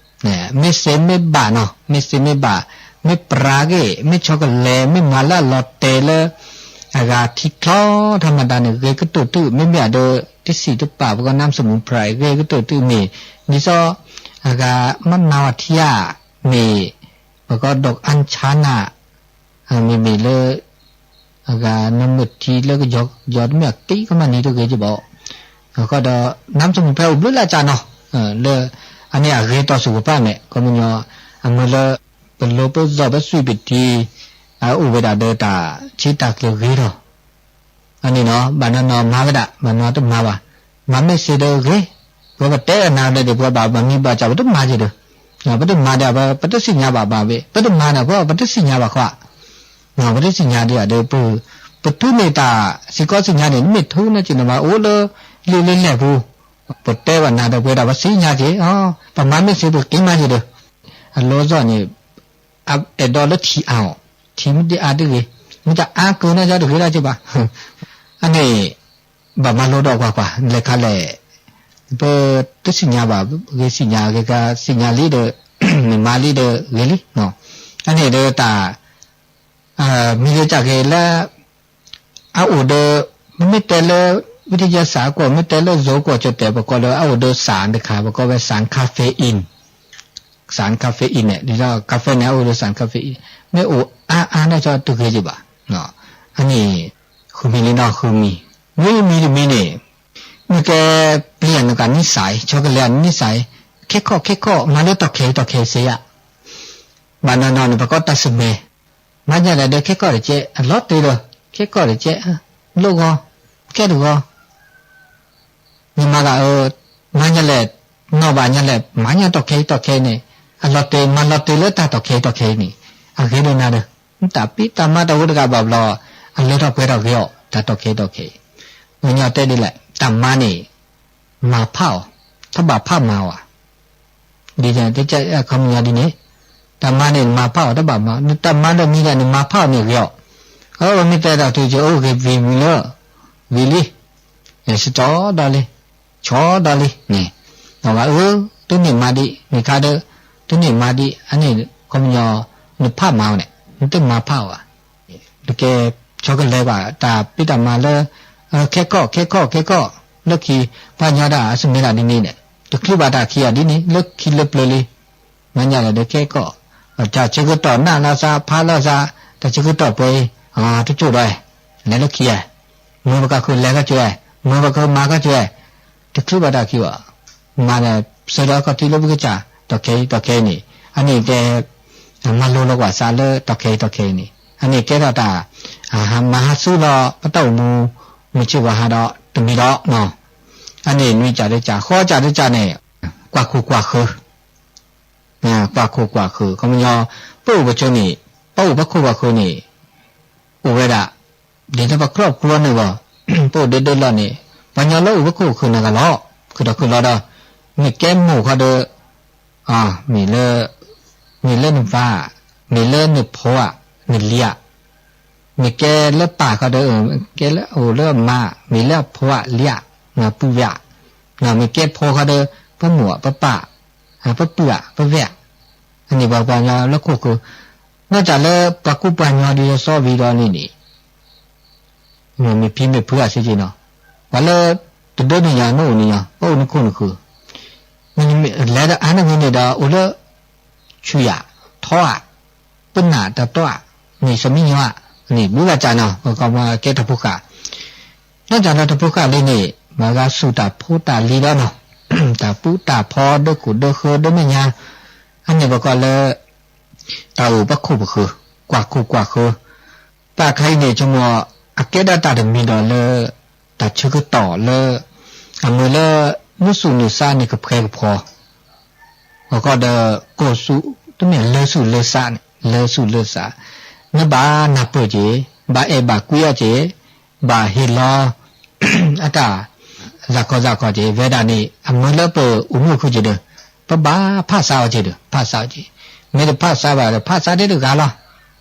မ့ၢ်စ့မ့ၢ်ဘၣ်နီၤ မ့ၢ်စ့မ့ၢ်ဘၣ် မ့ၢ်ပြးက့ၤ မ့ၢ်ဆီကလဲၤ မ့ၢ်မၤလၢအလီၤတဲာ်လၢ အဂၤထံချီထီၣ်မၤဒါန့ၣ် ဂ့ၤကတၢၢ်တုၤ မ့မ့ၢ်အဒၢ တံစံးတပာ် ပကနၢ်စမူးဖရၢ ဂ့ၤကတၢၢ်တုၤမ့ၢ် ဒ်သိး အဂၤမ့ၢ်နၤဝၤထံဧါ မ့ၢ် ပကဒီးအၣ်ဆါနၤ မ့မ့ၢ်လၢ အဂၤနမုၢ်ထံလၢကယီၤတမ့ၢ်အက့ကမၣ်နံၤတဂ့ၤကဘၣ် အဃိဒီး နၢ်စမူးဖဲအိၣ်ဘျုးလၢကၢ်နီၤ လၢ အန့ၣ်အဂ့ၤတီၢ်စူၤကပၢ်မဲာ် ခီပညီ အမ့ၢ်လၢ ပလိပစီၣ်ပစွံၣ်ပတံၤ အအိၣ်ဝဲဒၣ်ဒီးတၢ်ဆံးတၢ်ကျၢၤဂ့ၤထီၣ် အန့ၣ်နီၤ ဘၣ်နီၤနီၤမၤဝဲဒၣ် ဘၣ်နီၤတမၤဘၣ် မၤမ့ၢ်စ့ဒီးဂ့ၤ ပဝဲပတဲအနၤဒဲး ပှၤဘၣ်မံဘၣ်စၢ် ပတမၤက့ၤဒီး ပတမၤဒီး ပတသ့ၣ်ညါဘၣ်ဘၣ်ဝဲ ပတမၤဒီး ပတသ့ၣ်ညါဘၣ်ဃီ ပတသ့ၣ်ညါဒ်ဒီး ပထုးန့ၢ်တၢ်စ့ၢ်ကီးသ့ၣ်ညါန့ၣ် မ့ၢ်ထုးန့ၢ်က့ၤန့ၣ်မးအိၣ်လၢ လံာ်လၢလဲၢ်ပူၤ ပတဲဘၣ်နၤဒီးပဝဲဒၣ်ပသ့ၣ်ညါက့ၤ ပမၤမ့ၢ်စ့ပက့ၤမၤက့ၤဒီး အလီၢ်စီၣ်န့ၣ် အဲၣ်ဒိးလၢထံအါအီၤ ထံမ့ၢ်တအါတဂ့ၤ မ့ၢ်တအါကၢန့ၣ်ဒီးတဂ့ၤဒၣ်က့ၤဘၣ် အန့ၣ် ဘၣ်မၤလိဒီးကွၢ်ကွၢ် လဲၤခါလဲၣ် ပတသ့ၣ်ညါဘၣ် ဂ့ၤသ့ၣ်ညါ ဂ့ၤကါသ့ၣ်ညါလံဒီး မ့ၢ်မၤလံဒီးဂ့ၤလံ အန့ၣ်ဒီးတၢ် မံၤဂ့ၤကၢ်ဂ့ၤလၢ အအိၣ်ဒီး ပမ့ၢ်တဲလၢ ဝံထယၢစးအကွီၢ် မ့ၢ်တဲလၢ ယိၤကွီၢ်ကၠိတဲာ် ပကိးလၢအအိၣ်ဒီး စၣ်တခါ ပကိးဝဲ စၣ် caffeine စၣ် caffeine န့ၣ် ဒ်သိး caffeine န့ၣ် အအိၣ်ဒီး စၣ် caffeine မ့ၢ်အိၣ်အါအါန့ၣ်ကီတဂ့ၤက့ၤဘၣ် အန့ၣ် ဃုမံၤလံနီၤ ဃုမံၤ မ့ၢ်မံၤတမံၤန့ၣ် နကဲပျံၤနကနံၣ်စၢ် ဆီကလဲၤနံၣ်စၢ် ခဲခီၣ်ခဲခီၣ် မၤလၢတီၢ်ခဲအံၤတီၢ်ခဲအံၤစ့ယါ ဘၣ်နီၤနီၤန့ၣ် ပကိးတၢ်ဆၢၣ်မဲာ် မၤညါလဲၣ်ဒီးခဲကီၣ်တကဲး အလီၤတ့ၢ်ဒီး ခဲကီၣ်တကဲး လိၣ်ဂီၤ ခဲတဂီၤ မ့ၢ်မၤဂၤအၢ မၤညါလဲၣ် နီၢ်ဘၣ်ညါလဲၣ် မၤညါတီၢ်ခဲအံၤတီၢ်ခဲအံၤန့ၣ် အလီၤတ့ၢ် မၤလီၤတ့ၢ်လၢတၢ်တီၢ်ခဲအံၤတီၢ်ခဲအံၤန့ၣ် အဂ့ၤဒိၣ်နၤဒီး တၢ်ဖံးတၢ်မၤတၢ်အိၣ်တဂၤဘၣ်ဘျီ အလၢထီၣ်ပှဲၤထီၣ်ဂ့ၤအီၤ တၢ်တီၢ်ခဲအံၤတီၢ်ခဲအံၤ မ့ၢ်ညီတဲဒ်လဲၣ် တၢ်မၤန့ၣ် မၤဖးအီၤ တဘၣ်ဖးမၤအီၤဧါ ဒ်န့ၣ် အခီပညီဒ်န့ၣ် တၢ်မၤန့ၣ် မၤဖးအီၤတဘၣ်မၤ တၢ်မၤဒီးမံၤဒၣ်န့ၣ် မၤဖးအီၤန့ၣ်ဂ့ၤအီၤ အဝဲမ့ၢ်တဲတၢ်တုၤကအိၣ်ဂ့ၤဝံၤဝံၤလၢ ဝံၤလံ စတီဒီလံ, ဆီဒီလံန့ၣ်, အဝဲအၢ တန့ၢ်မါဒံး မ့ၢ်ခါဒီး တန့ၢ်မါဒံး အန့ၣ် ခီပညီ နဖးမၤအီၤန့ၣ် နတမၤဖးအီၤဘၣ်. နကဲဆီကလဲၤဘၣ် တၢ်ဖံးတၢ်မၤလၢ ခဲကီၢ် ခဲကီၢ် ခဲကီၢ် လၢခံ ပှၤညီဒၣ်အစမ့ၢ်ဒၣ်ဒ်န့ၣ်န့ၣ် တချုးဘၣ်တၢ်ခံဂၤဒ်န့ၣ် လၢခံလၢပျၢၤလံ မၤညါဒီးခဲကီၢ်, တၢ်ဆၢကတီၢ်နးလီၤသး ဖးလီၤသး, တၢ်ဆၢကတီၢ်ပှဲၤအံၤ တကၠိၣ်ဒီး လဲၤလၢခံဧါ, မ့ၢ်ပကဃုလဲၤကစၢၤ, မ့ၢ်ပကဃုမၤကစၢၤ, တချုးဘၣ်တၢ်ခံဘၣ်, မၤဒီး စၢၤဒီးခီၣ်ထံးလၢပကစၢ် တီၢ်ခဲအံၤ တီၢ်ခဲအံၤန့ၣ် အန့ၣ်တဲ မၤလိလီၤကွၢ်သးလၢတီၢ်ခဲအံၤ တီၢ်ခဲအံၤန့ၣ် အန့ၣ်ကဲထီၣ်တၢ် မၤဟးဆူလီၤ ပတၢ်အိၣ်မူ မုၢ်ဆ့ၣ်ဝါဟးဒီးတမံၤဒီး အန့ၣ်နွံကၢ်တကၢ် ဃိးကၢ်တကၢ်န့ၣ် ကွၢ်ခိၣ်ကွၢ်ဃၢၤ ကွၢ်ခိၣ်ကွၢ်ဃၢၤ ခီပညီ ပအိၣ်ပဆိန့ၣ် ပအိၣ်ပခိၣ်ပဃၢၤန့ၣ် အိၣ်ဝဲဒၣ် ဒ်သိးပ ครอบครัว န့ၣ်ဘၣ်, ပအိၣ်ဒၢဒၢလီၢ်န့ၣ် ပှၤညီလၢအိၣ်ပခိၣ်ပဃၢၤန့ၣ်ဂၤလီၤ ခုၣ်ထီၣ်ခုၣ်လီၤဒီး မ့ၢ်ကဲမိၢ်ခီဒီး မ့ၢ်လၢ မ့ၢ်လၢနပၢ် မ့ၢ်လၢနဖိဧါ နလံၤဧါ မ့ၢ်ကဲလၢပၢ်ခီဒီး ကဲလၢအိၣ်လၢအမါ မ့ၢ်လၢအဖိဧါ လံၤဧါ ပုၢ်ဝဲၢ်ဧါ, မ့ၢ်ကဲဖိခီဒီး ပမိၢ်ဧါ ပပၢ် ပပုၢ်ဧါ ပဝဲၢ်ဧါ, အန့ၣ်ပှၤပှၤညီလၢခိၣ်ဃၢၤ, နီၢ်ကၢ်လၢပှၤကူပှၤညီဒ်သိးစီဝံၤဒီးန့ၣ်န့ၣ် မ့ၢ်ဖံမ့ၢ်ဖုဧါစ့ၢ်ကီးနီၤ, ပှၤလၢ တဒၢန့ၣ်ယၤ နအိၣ်န့ၣ်ယၤ ပအိၣ်နခိၣ်နဃၢၤ, လဲၤဒီးအါန့ၢ်ဂ့ၤန့ၣ်ဒီး အိၣ်လၢ ဆူယၤ ထီဧါ ပနၢ်တတီဧါ န့ၣ် စီၤမံညီဧါ, န့ၣ် ဘုဂၤကၢ်နီၤ ကဲတၢ်ဖိဃာ်, နီၢ်ကၢ်လၢတၢ်ဖိဃာ်လံန့ၣ် မၤဂၤဆူၣ်တၢ်ဖိတၢ်လံၤဒီးနီၤ, တၢ်ပူတၢ်ဖီ ဒၢခိၣ်ဒၢဃၢ ဒၢမဲာ်ညါ, အန့ၣ်ပကိးလၢ တၢ်အိၣ်ပခိၣ်ပဃၢၤ, ကွၢ်ခိၣ်ကွၢ်ဃၢၤ, တၢ်ခါအံၤန့ၣ် ဆိကမိၣ် အကဲဒၣ်တၢ်တမံၤဒီးလၢ တၢ်ဆၢကတီၢ်လၢ အမ့ၢ်လၢ နုာ်ဆူၣ်နုာ်ဆါန့ၣ်ကဖှဲကဖှီ, အဃိဒီး ကိၢ်ဆူၣ် တမ့ၢ်လၢဆူၣ်လၢဆါန့ၣ် လၢဆူၣ်လၢဆါ, နဘၣ်နၢ်ပၢၢ်က့ၤ, ဘၣ်အဲၣ်ဘၣ်ကွံအီၤက့ၤ, ဘၣ်ဟ့ၣ်လီၤ အတၢ် သးခီသးခီက့ၤ ဝဲဒၣ်န့ၣ် အမ့ၢ်လၢပအိၣ်မူဃုာ်က့ၤဒီး ပဘၣ်ဖးဆါအီၤက့ၤဒီး ဖးဆါအီၤက့ၤ, မ့ၢ်တဖးဆါဘၣ်ဒီး ဖးဆါတ့ၢ်တဂၤလီၤ,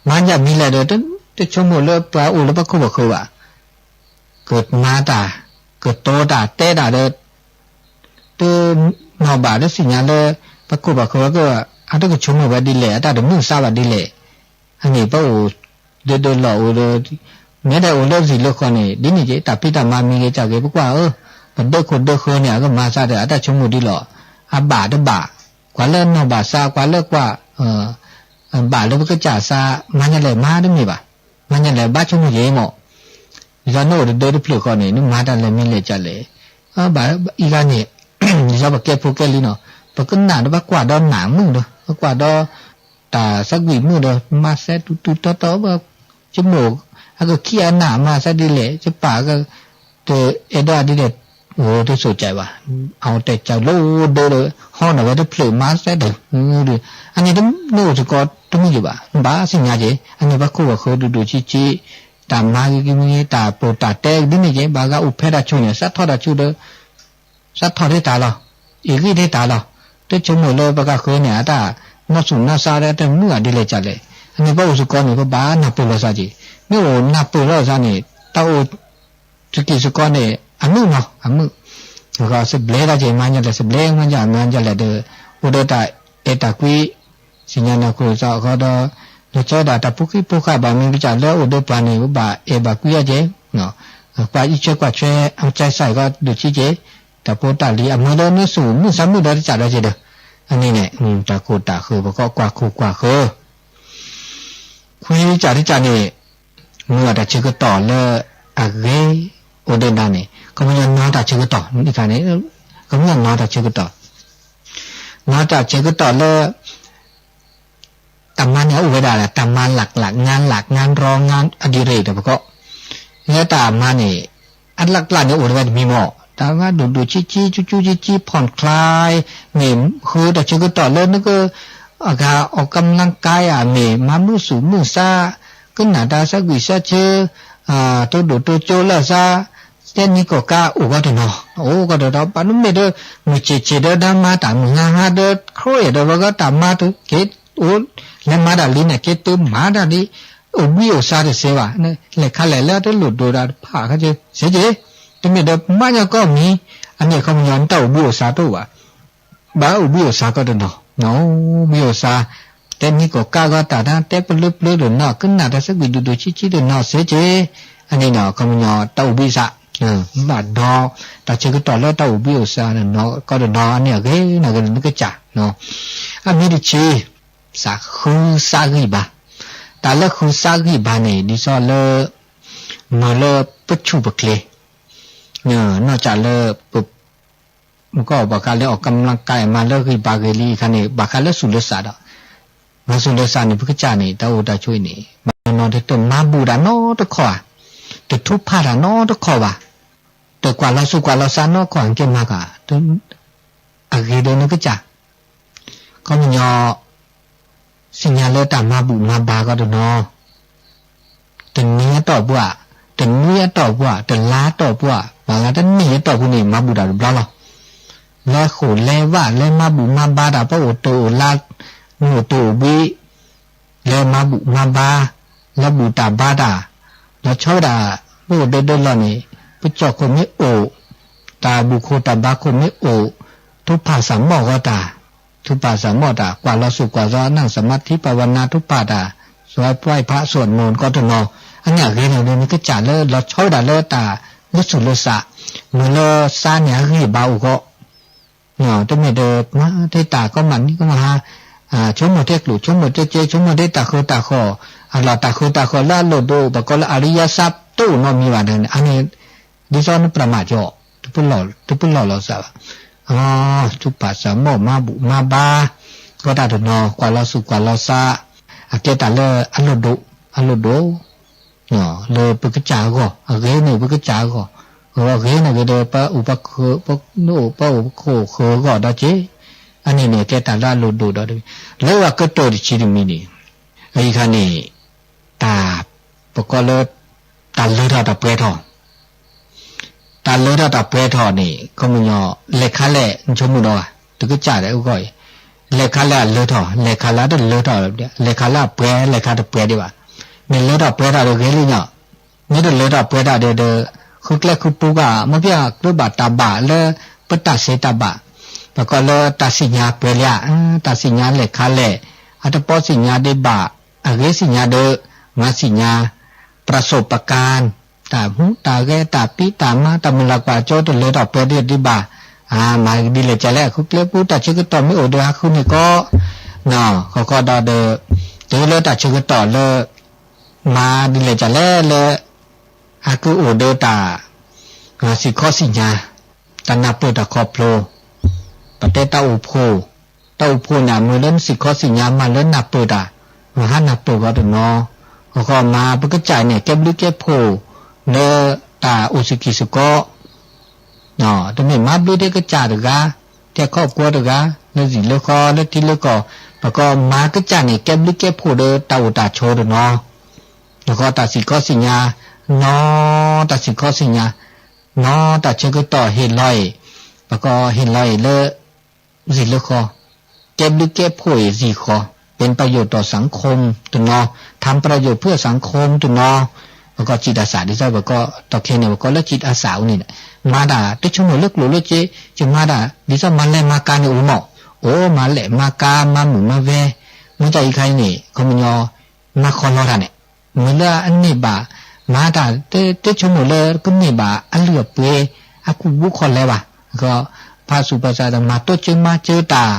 မၤညၣ်မံၤလဲၣ်ဒီး တဆိကမိၣ်လၢပှၤအိၣ်လၢပခိၣ်ပဃၢၤဘၣ် ကမၤတၢ် ကတိၤတၢ်တဲတၢ်ဒီး တနီၢ်ဘၣ်တသ့ၣ်ညါလၢ ပခိၣ်ပဃၢၤက အတကဆိကမိၣ်ဝဲဒ်လဲၣ် အတၢ်တမုာ်သးဘၣ်ဒ်လဲၣ်, အန့ၣ်ပအိၣ် ဒၢဒၢလီၢ်အိၣ်ဒီး မ့ၢ်ဒၣ်အိၣ်လၢသံၣ်လၢဃီန့ၣ် ဒ်န့ၣ်က့ၤ တၢ်ဖံးတၢ်မၤမံၤဂ့ၤကၢ်ဂ့ၤ ပကွၢ်ဧၢ, ပဒၢခိၣ်ဒၢဃၢန့ၣ် အကမၤသးဒီး အတၢ်ဆိကမိၣ်ဒ်လီၤ, အဘၣ်တဘၣ်, ကွၢ်လၢနီၢ်ဘၣ်သး ကွၢ်လၢကွၢ် ဘၣ်လၢပကစၢ်သး မၤညါလဲၣ်မၤတမ့ၢ်ဘၣ်, မၤညါလဲၣ်ဘၣ်ဆိကမိၣ်က့ၤမး, ဒ်သိးနအိၣ်တဒၢတဖျၢၣ်ဃီန့ၣ် နမၤတၢ်လဲၤမံၤလဲၤကၢ်လဲၣ်, ဘၣ်အံၤဂၤန့ၣ် ဒ်သိးပကဲဖိကဲလံၤနီၤ, ပကနၣ်ဒီးပကွၢ်ဒီးနၢ်မုၣ်ဒီး ပကွၢ်ဒီး တၢ်သးကွံာ်မုၣ်ဒီး မၤသးတူတူတီတီ ယမိၢ် အကခံအနၢ်မၤသးဒ်လဲၣ် ယပၢ် တအဲၣ်ဒိးဒ်လဲၣ်, အိၣ်တစိၢ်ကၢ်ဘၣ်, အဝဲတဲကၢ်လၢဒၢဒီး ဟီၣ်နၤဝဲတဖျၢၣ်မၤသးဒီး, အန့ၣ်နအိၣ်စ့ၢ်ကီးတမုာ်ယဘၣ်, နဘၣ်သ့ၣ်ညါက့ၤ, အန့ၣ်ပှၤခိၣ်ပှၤဃၢၤဒူၣ်ဒူၣ်ဆံးဆံး, တၢ်မၤဂ့ၤဂ့ၤမ့ၢ်ဂ့ၤ တၢ်ပီးတၢ်တဲဒ်န့ၣ်က့ၤ ဘၣ်ဂၤအိၣ်ဖဲတၢ်ဆိၣ်န့ၣ် စးထီၣ်တၢ်ဆိၣ်ဒီး စးထီၣ်ဒၣ်တၢ်လီၤ, အ့ၣ်ဂံၢ်ဒၣ်တၢ်လီၤ, တဆိကမိၣ်လၢပှၤဃၢၤန့ၣ် အတၢ်နီၢ်ဆူၣ်နီၢ်ဆါဒီးတမုာ်အီၤဒ်လဲၣ်ကၢ်လဲၣ်, အန့ၣ်ပှၤအိၣ်စ့ၢ်ကီးန့ၣ် ပဘၣ်နၢ်ပၢၢ်လိာ်သးက့ၤ, မ့ၢ်အိၣ်နၢ်ပၢၢ်လိာ်သးန့ၣ် တၢ်အိၣ် စကံၢ်စကီန့ၣ် အမုာ်နီၤ အမုာ်, စဘျဲတၢ်က့ၤ မၤညါလဲၣ် စဘျဲမၤညါ မၤညါလဲၣ်ဒီး အိၣ်ဒီးတၢ်အဲၣ်တၢ်ကွံ သ့ၣ်ညါနၢ်ခိၣ်သးဃီဒီး လီၤဆီဒၣ်တၢ်ဖိဃံဖိဃာ်ဘၣ်မ့ၢ်ကစၢ်လၢအိၣ်ဒီးပှၤန့ၣ် ပဘၣ်အဲၣ်ဘၣ်ကွံအီၤက့ၤ, ကွၢ်အံးထွဲကွၢ်ထွဲ အကစၢ်စၢ်အံၤဃီဒိၣ်ဆံးက့ၤ, တၢ်ဖိတၢ်လံၤအမုာ်လၢနုာ်ဆူၣ်မုာ်သးမုာ်ဒီးတကးဒီးက့ၤဒီး, အန့ၣ်န့ၣ် တၢ်ခိၣ်တၢ်ဃၢၤပကီးကွၢ်ခိၣ်ကွၢ်ဃၢၤ ခွံကၢ်တကၢ်န့ၣ် မ့ၢ်ဝဲတၢ်ဆၢကတီၢ်လၢအဂ့ၤ အိၣ်ဒီးနၤန့ၣ် ခီပညီနီၢ်တၢ်ဆၢကတီၢ် ခီပညီနီၢ်တၢ်ဆၢကတီၢ် နီၢ်တၢ်ဆၢကတီၢ်လၢ တၢ်မၤန့ၣ်အိၣ်ဝဲဒၣ် တၢ်မၤလၢ်လၢ် ငါးလၢ် ငါးဒီ ငါးအဒံရ့ၣ်တပကီၢ် လၢတၢ်မၤန့ၣ် အလၢ်လၢ်န့ၣ်အိၣ်ဝဲတမံၤမး တၢ်ဂၤဒိၣ်ဒိၣ်ဆံးဆံး ကၠူကၠူကၠံကၠံ ဖီၣ်ချါ မ့ၢ်ဃုတၢ်ဆၢကတီၢ်လၢနက အဂၤ ออกกำลังกาย ဧါ မ့ၢ်မၤမုာ်သူၣ်မုာ်သး ကနၣ်တၢ်သးကွံာ်သးဆၢ တိဒိၣ်တိကၠိလၢသး တဲနံၤကီၢ်ကါအိၣ်ဂီၢ်တနီၤ အိၣ်ဂီၢ်တနီၤ ဘၣ်နမ့ၢ်ဒီး မုၢ်ဆ့ၣ်ဆ့ၣ်ဒီး နမၤတၢ်မုၢ်ဟါဟါဒီး ခရံာ်ဒီး ပှၤဂၤတၢ်မၤတက့ၢ် အိၣ် လဲၤမၤတၢ်လံန့ၣ် က့ၤတမၤတၢ်ဒ် အိၣ်ဘှံးအိၣ်သါတသ့ဘၣ် လဲၤခါလဲၣ်လၢတလိၣ်ဒိၣ်ဒၣ်တဖၣ်ခါက့ၤ စ့ၢ်ကီး တမ့ၢ်ဒီးမါညီကီၢ်မံၤ, အန့ၣ်အခီပညီ နတၢ်အိၣ်ဘှံးအိၣ်သါတအိၣ်ဘၣ်. ဘၣ်အိၣ်ဘှံးအိၣ်သါကီးတနီၤ, အိၣ်ဘှံးအိၣ်သါ, တဲနံၣ်ကီၢ်ကၢ်ဂီၤတၢ်တၢ် တဲပလၢပျၢၤတနီၤ ကနၣ်တၢ်သကွံာ်ဒိၣ်ဒိၣ်ဆံးဆံးတနီၤစ့ၢ်ကီး, အန့ၣ်အခီပညီ တၢ်အိၣ်ဘှံးသါ, ဘၣ်ဒီး တၢ်ဆၢကတီၢ်လၢတၢ်အိၣ်ဘှံးအိၣ်သါတနီၤကီးတနီၤ အန့ၣ်အဂ့ၤန့ၣ်ဂ့ၤလၢနကစၢ်, အမ့ၢ်တဆံ စးဃုစးဂံၢ်ဘါ, တၢ်လၢဃုစးဂံၢ်ဘါန့ၣ် ဒ်သိးလၢ မ့ၢ်လၢပဆူၣ်ပချ့, နီၢ်ကၠးလၢ မ့ၢ်ကီၢ်ဘၣ်ဃးလၢအီၣ်ကမျၢၢ်ကါမၤလၢဂံၢ်ဘါဂ့ၤလံအခါန့ၣ် ဘၣ်ဃးလၢဆူၣ်လၢစးဒီး, မၤဆူၣ်လၢစးန့ၣ် ပကစၢ်န့ၣ် တၢ်အိၣ်တၢ်ဆိးအံၤန့ၣ် ဘၣ်နီၤနီၤတမၤဘူၣ်တၢ်နီတခီဧါ, တထူးဖးတၢ်နီတခီဘၣ်, တကွၢ်လီၤဆူၣ်ကွၢ်လီၤစးနီတခီဧါ ကဲမၤကၤ အဂ့ၤဒီးနကစၢ် ခီပညီ သ့ၣ်ညါလၢတၢ်မၤဘူၣ်မၤဘါကီးတနီၤ, တနံၤအတီၢ်ပှၢ်, တနွံအတီၢ်ပှၢ်, တလါအတီၢ်ပှၢ်, ပှၤလၢတနံၣ်အတီၢ်ပူၤန့ၣ် မၤဘူၣ်တၢ်တဘျီလီၤ. လၢဃိာ်လဲၤဝဲ လၢမၤဘူၣ်မၤဘါတၢ် ပအိၣ်တ့ၢ်အိၣ်လါ, မ့ၢ်အိၣ်တ့ၢ်အိၣ်ဘှံး လၢမၤဘူၣ်မၤဘါ, လၢဘူၣ်တၢ်ဘါတၢ်, လီၤဆီဝဲဒၣ် ပအိၣ်ဒၢဒၢလီၤန့ၣ် ပကၠီၣ်ခိၣ်မ့ၢ်အိၣ်, တၢ်ဘူၣ်ခိၣ်တၢ်ဘါခိၣ်မ့ၢ်အိၣ်, ထူးဖးစၢ်မီၢ်ဂီၢ်တၢ်, ထူးဖးစၢ်မီၢ်တၢ် ကွၢ်လီၤဆူၣ်ကွၢ်လီၤစး နၢ်စမၤထံ ပဝးနၤ ထူးဖးတၢ် စွဲပှဲဖးစိၣ်နိၣ်ကီးတနီၤ, အန့ၣ်အဂ့ၤန့ၣ် နကစၢ်လၢလီၤဆီဝဲဒၣ်လၢတၢ်လၢဆူၣ်လၢစး, မ့ၢ်လၢစးန့ၣ်အဂံၢ်ဘါအိၣ်ဂီၢ် တမ့ၢ်ဒီးမၤထဲတၢ်ကီမးနံၤကီမးဟါ, ဆိကမိၣ်ထဲကျိၣ် ဆိကမိၣ်ထဲကဲ ဆိကမိၣ်ထဲတၢ်ဃၢတၢ်ဃီၣ်, အလီၢ်တၢ်ဃၢတၢ်ဃီၣ်လၢအလိၣ်ဒိၣ် ပကိးလၢအရံယါစး တအိၣ်နီတမံၤဘၣ်န့ၣ် အန့ၣ် ဒ်သိးနပြၢ်မးကၠီ, တပလီၢ်လီၤစးဘၣ်, ထူးဖးစၢ်မီၢ်မၤဘူၣ်မၤဘါ, ဂီၢ်တၢ်တနီၤ ကွၢ်လီၤဆူၣ်ကွၢ်လီၤစး, အကဲတၢ်လၢအလိၣ်ဒိၣ်, အလိၣ်ဒိၣ် လၢပကစၢ်အဂီၢ်, အဂ့ၤန့ၣ်ပကစၢ်အဂီၢ်, အဂ့ၤန့ၣ်ဂ့ၤဒီး ပအိၣ်ပခိၣ်, ပအိၣ်ပခိၣ်ဃၢၤအဂီၢ်ဒီးက့, အန့ၣ်န့ၣ် ကဲတၢ်လၢအလိၣ်ဒိၣ်ဒီးတမံၤ, လၢအကတၢၢ်တဆံတမံၤန့ၣ်, အအံၤခါန့ၣ်, တၢ်, ပကိးလၢ, တၢ်လၢထီၣ်တၢ်ပှဲၤထီၣ် တၢ်လၢထီၣ်တၢ်ပှဲၤထီၣ်န့ၣ် ခီပညီ လဲၤခါလဲၣ် နဆိကမိၣ်ဒီးဘၣ် တကစၢ်ဒီးအဂီၢ်အံၤ, လဲၤခါလၢအလၢထီၣ် လဲၤခါလၢအတလၢထီၣ်, လဲၤခါလၢအပှဲၤ လဲၤခါတပှဲၤဒံးဘၣ်, မ့ၢ်လၢထီၣ်ပှဲၤထီၣ်ဒီးဂ့ၤလံနီၤ, မ့ၢ်တလၢထီၣ်ပှဲၤထီၣ်ဒီး ဃုကျဲဃုပူက မ့ၢ်ပှၤကြၢးဘၣ်တၢ်ဘၣ်လၢ ပတၢ်ဆဲးတၢ်ဘၣ်, ပကိးလၢတၢ်သ့ၣ်ညါပှဲၤလံဧါ, တၢ်သ့ၣ်ညါလဲၤခါလဲၣ်, အတပီသ့ၣ်ညါဒံးဘၣ်, အဂ့ၤသ့ၣ်ညါဒီး, မၤသ့ၣ်ညါ ပြစိပကၢၢ်, တၢ်မူတၢ်ဂဲၤ တၢ်ဖံးတၢ်မၤ တၢ်မုၢ်လၢ်ကွၢ်စိ တလၢထီၣ်ပှဲၤဒံးဘၣ်, မၤဒ်လဲၣ်ကလဲၣ် အဃုကျဲပူတၢ်ဆၢကတီၢ်မ့ၢ်အိၣ်ဒီးဟးဃုန့ၢ်ကီး, ဃီဃီဒီးဒီး, တုၤလၢတၢ်ဆၢကတီၢ်လၢ, မၤဒ်လဲၣ်ကလဲၣ်လၢ, ဟးကအိၣ်ဒီးတၢ်, စံၣ်ခီစံၣ်ညါ, တၢ်နၢ်ပၢၢ်တၢ်ခီဖျိ, ပတဲတၢ်အိၣ်ဖှိၣ်, တၢ်အိၣ်ဖှိၣ်န့ၣ် မ့ၢ်လၢနစံၣ်ခီစံၣ်ညါမၤလၢနၢ်ပၢၢ်တၢ်, မၤဟးနၢ်ပၢၢ်ဂီၢ်တနီၤ, ဃီဃီမၤပကစၢ်န့ၣ် ကဲဘျုးကဲဖှိၣ်, လၢတၢ်အိၣ်စ့ၢ်ကီးစ့ၢ်ကီး တမ့ၢ်မၤဘျုးထဲကစၢ်တဂၤ, ထဲခီၣ်ကွၢ်တဂၤ, လၢစံၣ်လၢဃီလၢထံလၢကီၢ်, ပကိးမၤကစၢ်န့ၣ် ကဲဘျုးကဲဖှိၣ်ဒီးတၢ်အိၣ်တၢ်ဆိးတနီၤ, ဃီဃီတၢ်စံၣ်ခီစံၣ်ညါ, နီၢ်တၢ်စံၣ်ခီစံၣ်ညါ, နီၢ်တၢ်ဆၢကတီၢ်ဟ့ၣ်လီၤအံၤ, ပကိးဟ့ၣ်လီၤအံၤလၢ စံၣ်လၢဃီ, ကဲဘျုးကဲဖှိၣ်အံၤစံၣ်ဃီ, ပၢၢ်ပယိၣ်တီၢ်စၣ်ခိၣ်တနီၤ, ထၢမ်ပရယိၣ်ဖုၣ်စၣ်ခိၣ်တနီၤ, ပကိးစံးတၢ်စၢ် ဒ်သိးပကိးတီၢ်ခဲန့ၣ် ပကိးလၢစံးတၢ်စၢ်အူန့ၣ်, မၤတၢ်တဆိကမိၣ်လၢကျိၣ်လၢစ့, ယမၤတၢ် ဒ်သိးမၤလဲၤမၤကၤန့ၣ်အိၣ်မး, အိၣ်မၤလဲၤမၤကၤ မၤမုာ်မၤဝဲ, မ့ၢ်တၢ်အံၤခါအံၤန့ၣ် ခီပညီ, မၤခီလီတၢ်န့ၣ်, မ့ၢ်လၢအန့ၢ်ဘၣ်, မၤတၢ်တဆိကမိၣ်လၢ ကန့ၢ်ဘၣ်အလုၢ်အပှ့ၤ, အကူၣ်ဘၣ်ခီလဲဘၣ်, ဖးစူၣ်ဖးစးဒီးမၤတိစၢၤမၤစၢၤတၢ်,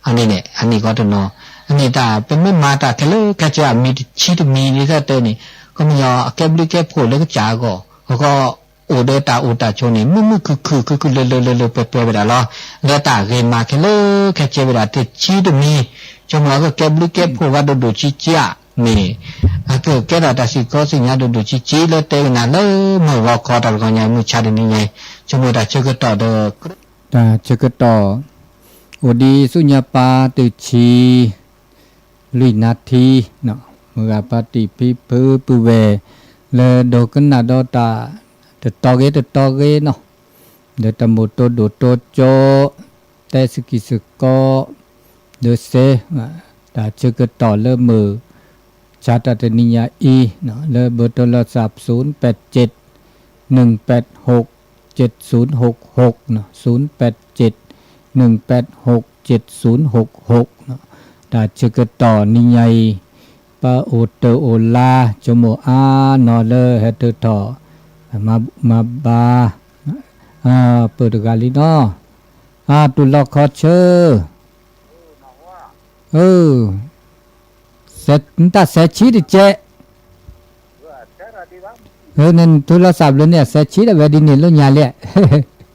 အန့ၣ်န့ၣ် အန့ၣ်ဂီၢ်တနီၤ, အန့ၣ်တၢ် ပမ့ၢ်မၤတၢ်ခဲလၢာ်ခဲဆ့ အမံၤတဆံတမံၤဒ်သိးတဲန့ၣ်, ခီပညီအကဲဘျုးကဲဖှိၣ်လၢကစၢ်အဂီၢ်, အဃိ အိၣ်ဒီးတၢ်အိၣ်တၢ်ဆိးန့ၣ် မုာ်မုာ်ခုၣ်ခုၣ် ခုၣ်ခုၣ်လၢလၢလၢလၢပှဲၤပှဲၤဝဲဒၣ်လီၤ. လၢတၢ်ဂ့ၤမးခဲလၢာ်ခဲဆ့ဝဲဒၣ်တဆံတမံၤ, ဆိကမိၣ်အကကဲဘျုးကဲဖှိၣ်ဝဲဒိၣ်ဒိၣ်ဆံးဆံးဧါ, မ့ၢ်အကကဲထီၣ်တၢ်စံၣ်ခီစံၣ်ညါဒိၣ်ဒိၣ်ဆံးဆံးလၢတဲဝဲနၤလၢ မုၢ်ဂီၤခီတၢ်တဂီၤညါမုၢ်ဆါတနံၤညါ, ဆိကမိၣ်တၢ်ဆၢကတီၢ်ဒီး တၢ်ဆၢကတီၢ် အိၣ်ဒံးဆူညါပၢ်တုၤဆံ လွံၢ်နၣ်ထံ, မုၢ်ဂၤဖါတံၢ်ဖံဖုပုၢ်ဝဲၢ် လၢဒိကနၣ်ဒီးတၢ် တတီဂ့ၤတတီဂ့ၤနီၤ, ဒီးတၢ်မိၣ်တိၢ်ဒိၣ်တိၢ်ကၠိ, တဲစကံၢ်စကီ ဒီးစ့, တၢ်ဆၢကတီၢ်လၢမုၢ်ဆါတၢ်တနံၤညါအံၤ, လၢဘၢၣ်တိလီၤစၢ် သုနပၢၢ်စ့း, နုၢ်ပၢၢ်ဟူး ศูนย์แปดเจ็ด หนึ่งแปดหก เจ็ดศูนย์หกหก เนาะ တၢ်ဆၢကတီၢ်နံၤညါအံၤ ပအိၣ်တၢ်အိၣ်လါ ဆိကမိၣ်အါနီၤလၢဟဲတထီၣ် မၤဘါ ပၢၢ်တဂၤလံနီၤ အတူၢ်လိာ်ခီဆၢ နတၢ်စဲးဆံတကဲး နထူလီၤစးဘျုးန့ၣ် အစဲးဆံဒီးဝဲဒ်န့ၣ်လၢညါလဲၣ်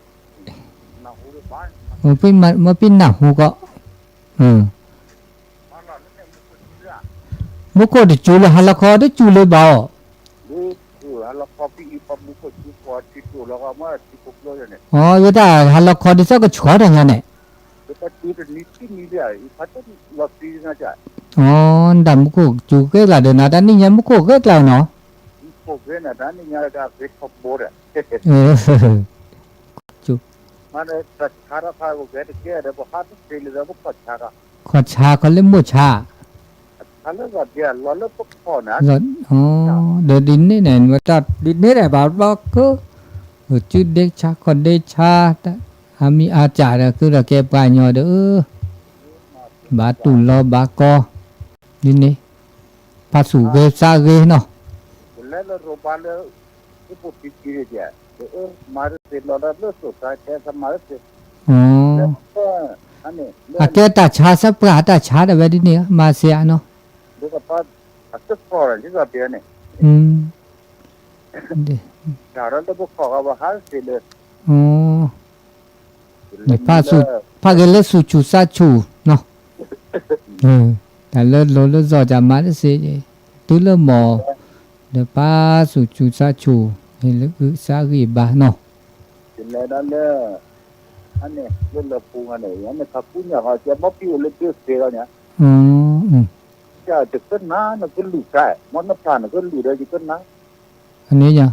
မ့ၢ်ပနၢ်ဟူကီး မူခိၣ်တစူၤလၢ ဟါလီၤခီတစူၤလၢၤဘၣ်အီၤ အဝဲတၢ်ဟါလီၤခီဒ်သိးကဆှီတၢ်ညါန့ၣ် အီ နတၢ်မူခိၣ်စူၤဃဲကျါဒီးနၤ တၢ်နံၣ်ညါမူခိၣ်ဃဲကျါနီၤ ခီၣ်ဆါခီလၢမိၢ်ဆါ ဒီးဒ်န့ၣ်န့ၣ် မတၢ်ဒ်န့ၣ်န့ၣ် ဘၣ်ဘျီကၢ ကုဒ့ဆါခီၣ်ဒ့ဆါ အမံၤအါစၢ်ဒီး ကုဒီးကဲပှၤကညီဒီး ဘၣ်တူၢ်လီၤဘၣ်ကီ ဒ်န့ၣ် ဖးဆူၣ်ဂ့ၤစးဂ့ၤနီၤ အကဲတၢ်ဆါစၢပှၢ်တၢ်ဆါဒီးဝဲဒ်န့ၣ် မၤစ့အနီၤ ဖးဂ့ၤလၢဆူၣ်ဆူၣ်ဆါဆူၣ်နီၤ တၢ်လၢလိၤလၢဇီာ်ကမၤတစ့ တုၤလၢမီၢ် ဒီးဖးဆူၣ်ဆူၣ်ဆါဆူၣ် ဟ့ၣ်လၢအုၣ်စးဂံၢ်ဘါနီၤ အန့ၣ်ညါ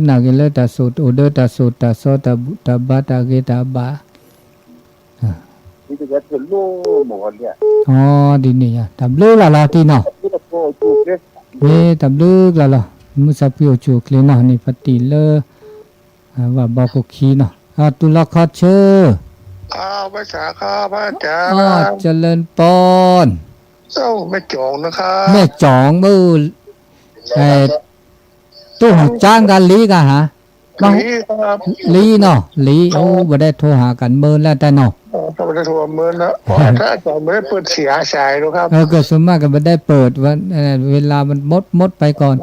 နာ်က့ၤလၢတၢ်စိၣ်အိၣ်ဒီးတၢ်စိၣ်တၢ်စီတၢ်ဘူၣ်တၢ်ဘါတၢ်ဂ့ၤတၢ်ဘၣ် ဒ်န့ၣ်ညါ တၢ်ဘျုးလၢ်လၢ်တံၢ်နီၤ မ့ၢ်တၢ်ဘျုးကျါလီၤ မုၢ်ဆါဖှံအိၣ်ဆူၣ်အိၣ်ချ့နီၤ န့ၣ်ဖါတံၢ်လၢ ဝၤဘီခိၣ်ခံနီၤ တူၢ်လိာ်ခီဆၢ ကလၢၢ်ပီၢ် တူၢ်ဟူၣ်ကၠါကလံၤကဟါ လံနီၤ လံ အိၣ် ပဒဲထိၣ်ဟးကၣ်မၢလၢတၢ်နီၤ ကစၢ်မးကဘၣ်ဒဲးပၢၢ် ဝဲလါမ့ၢ်မ့ၢ်ပၢၢ်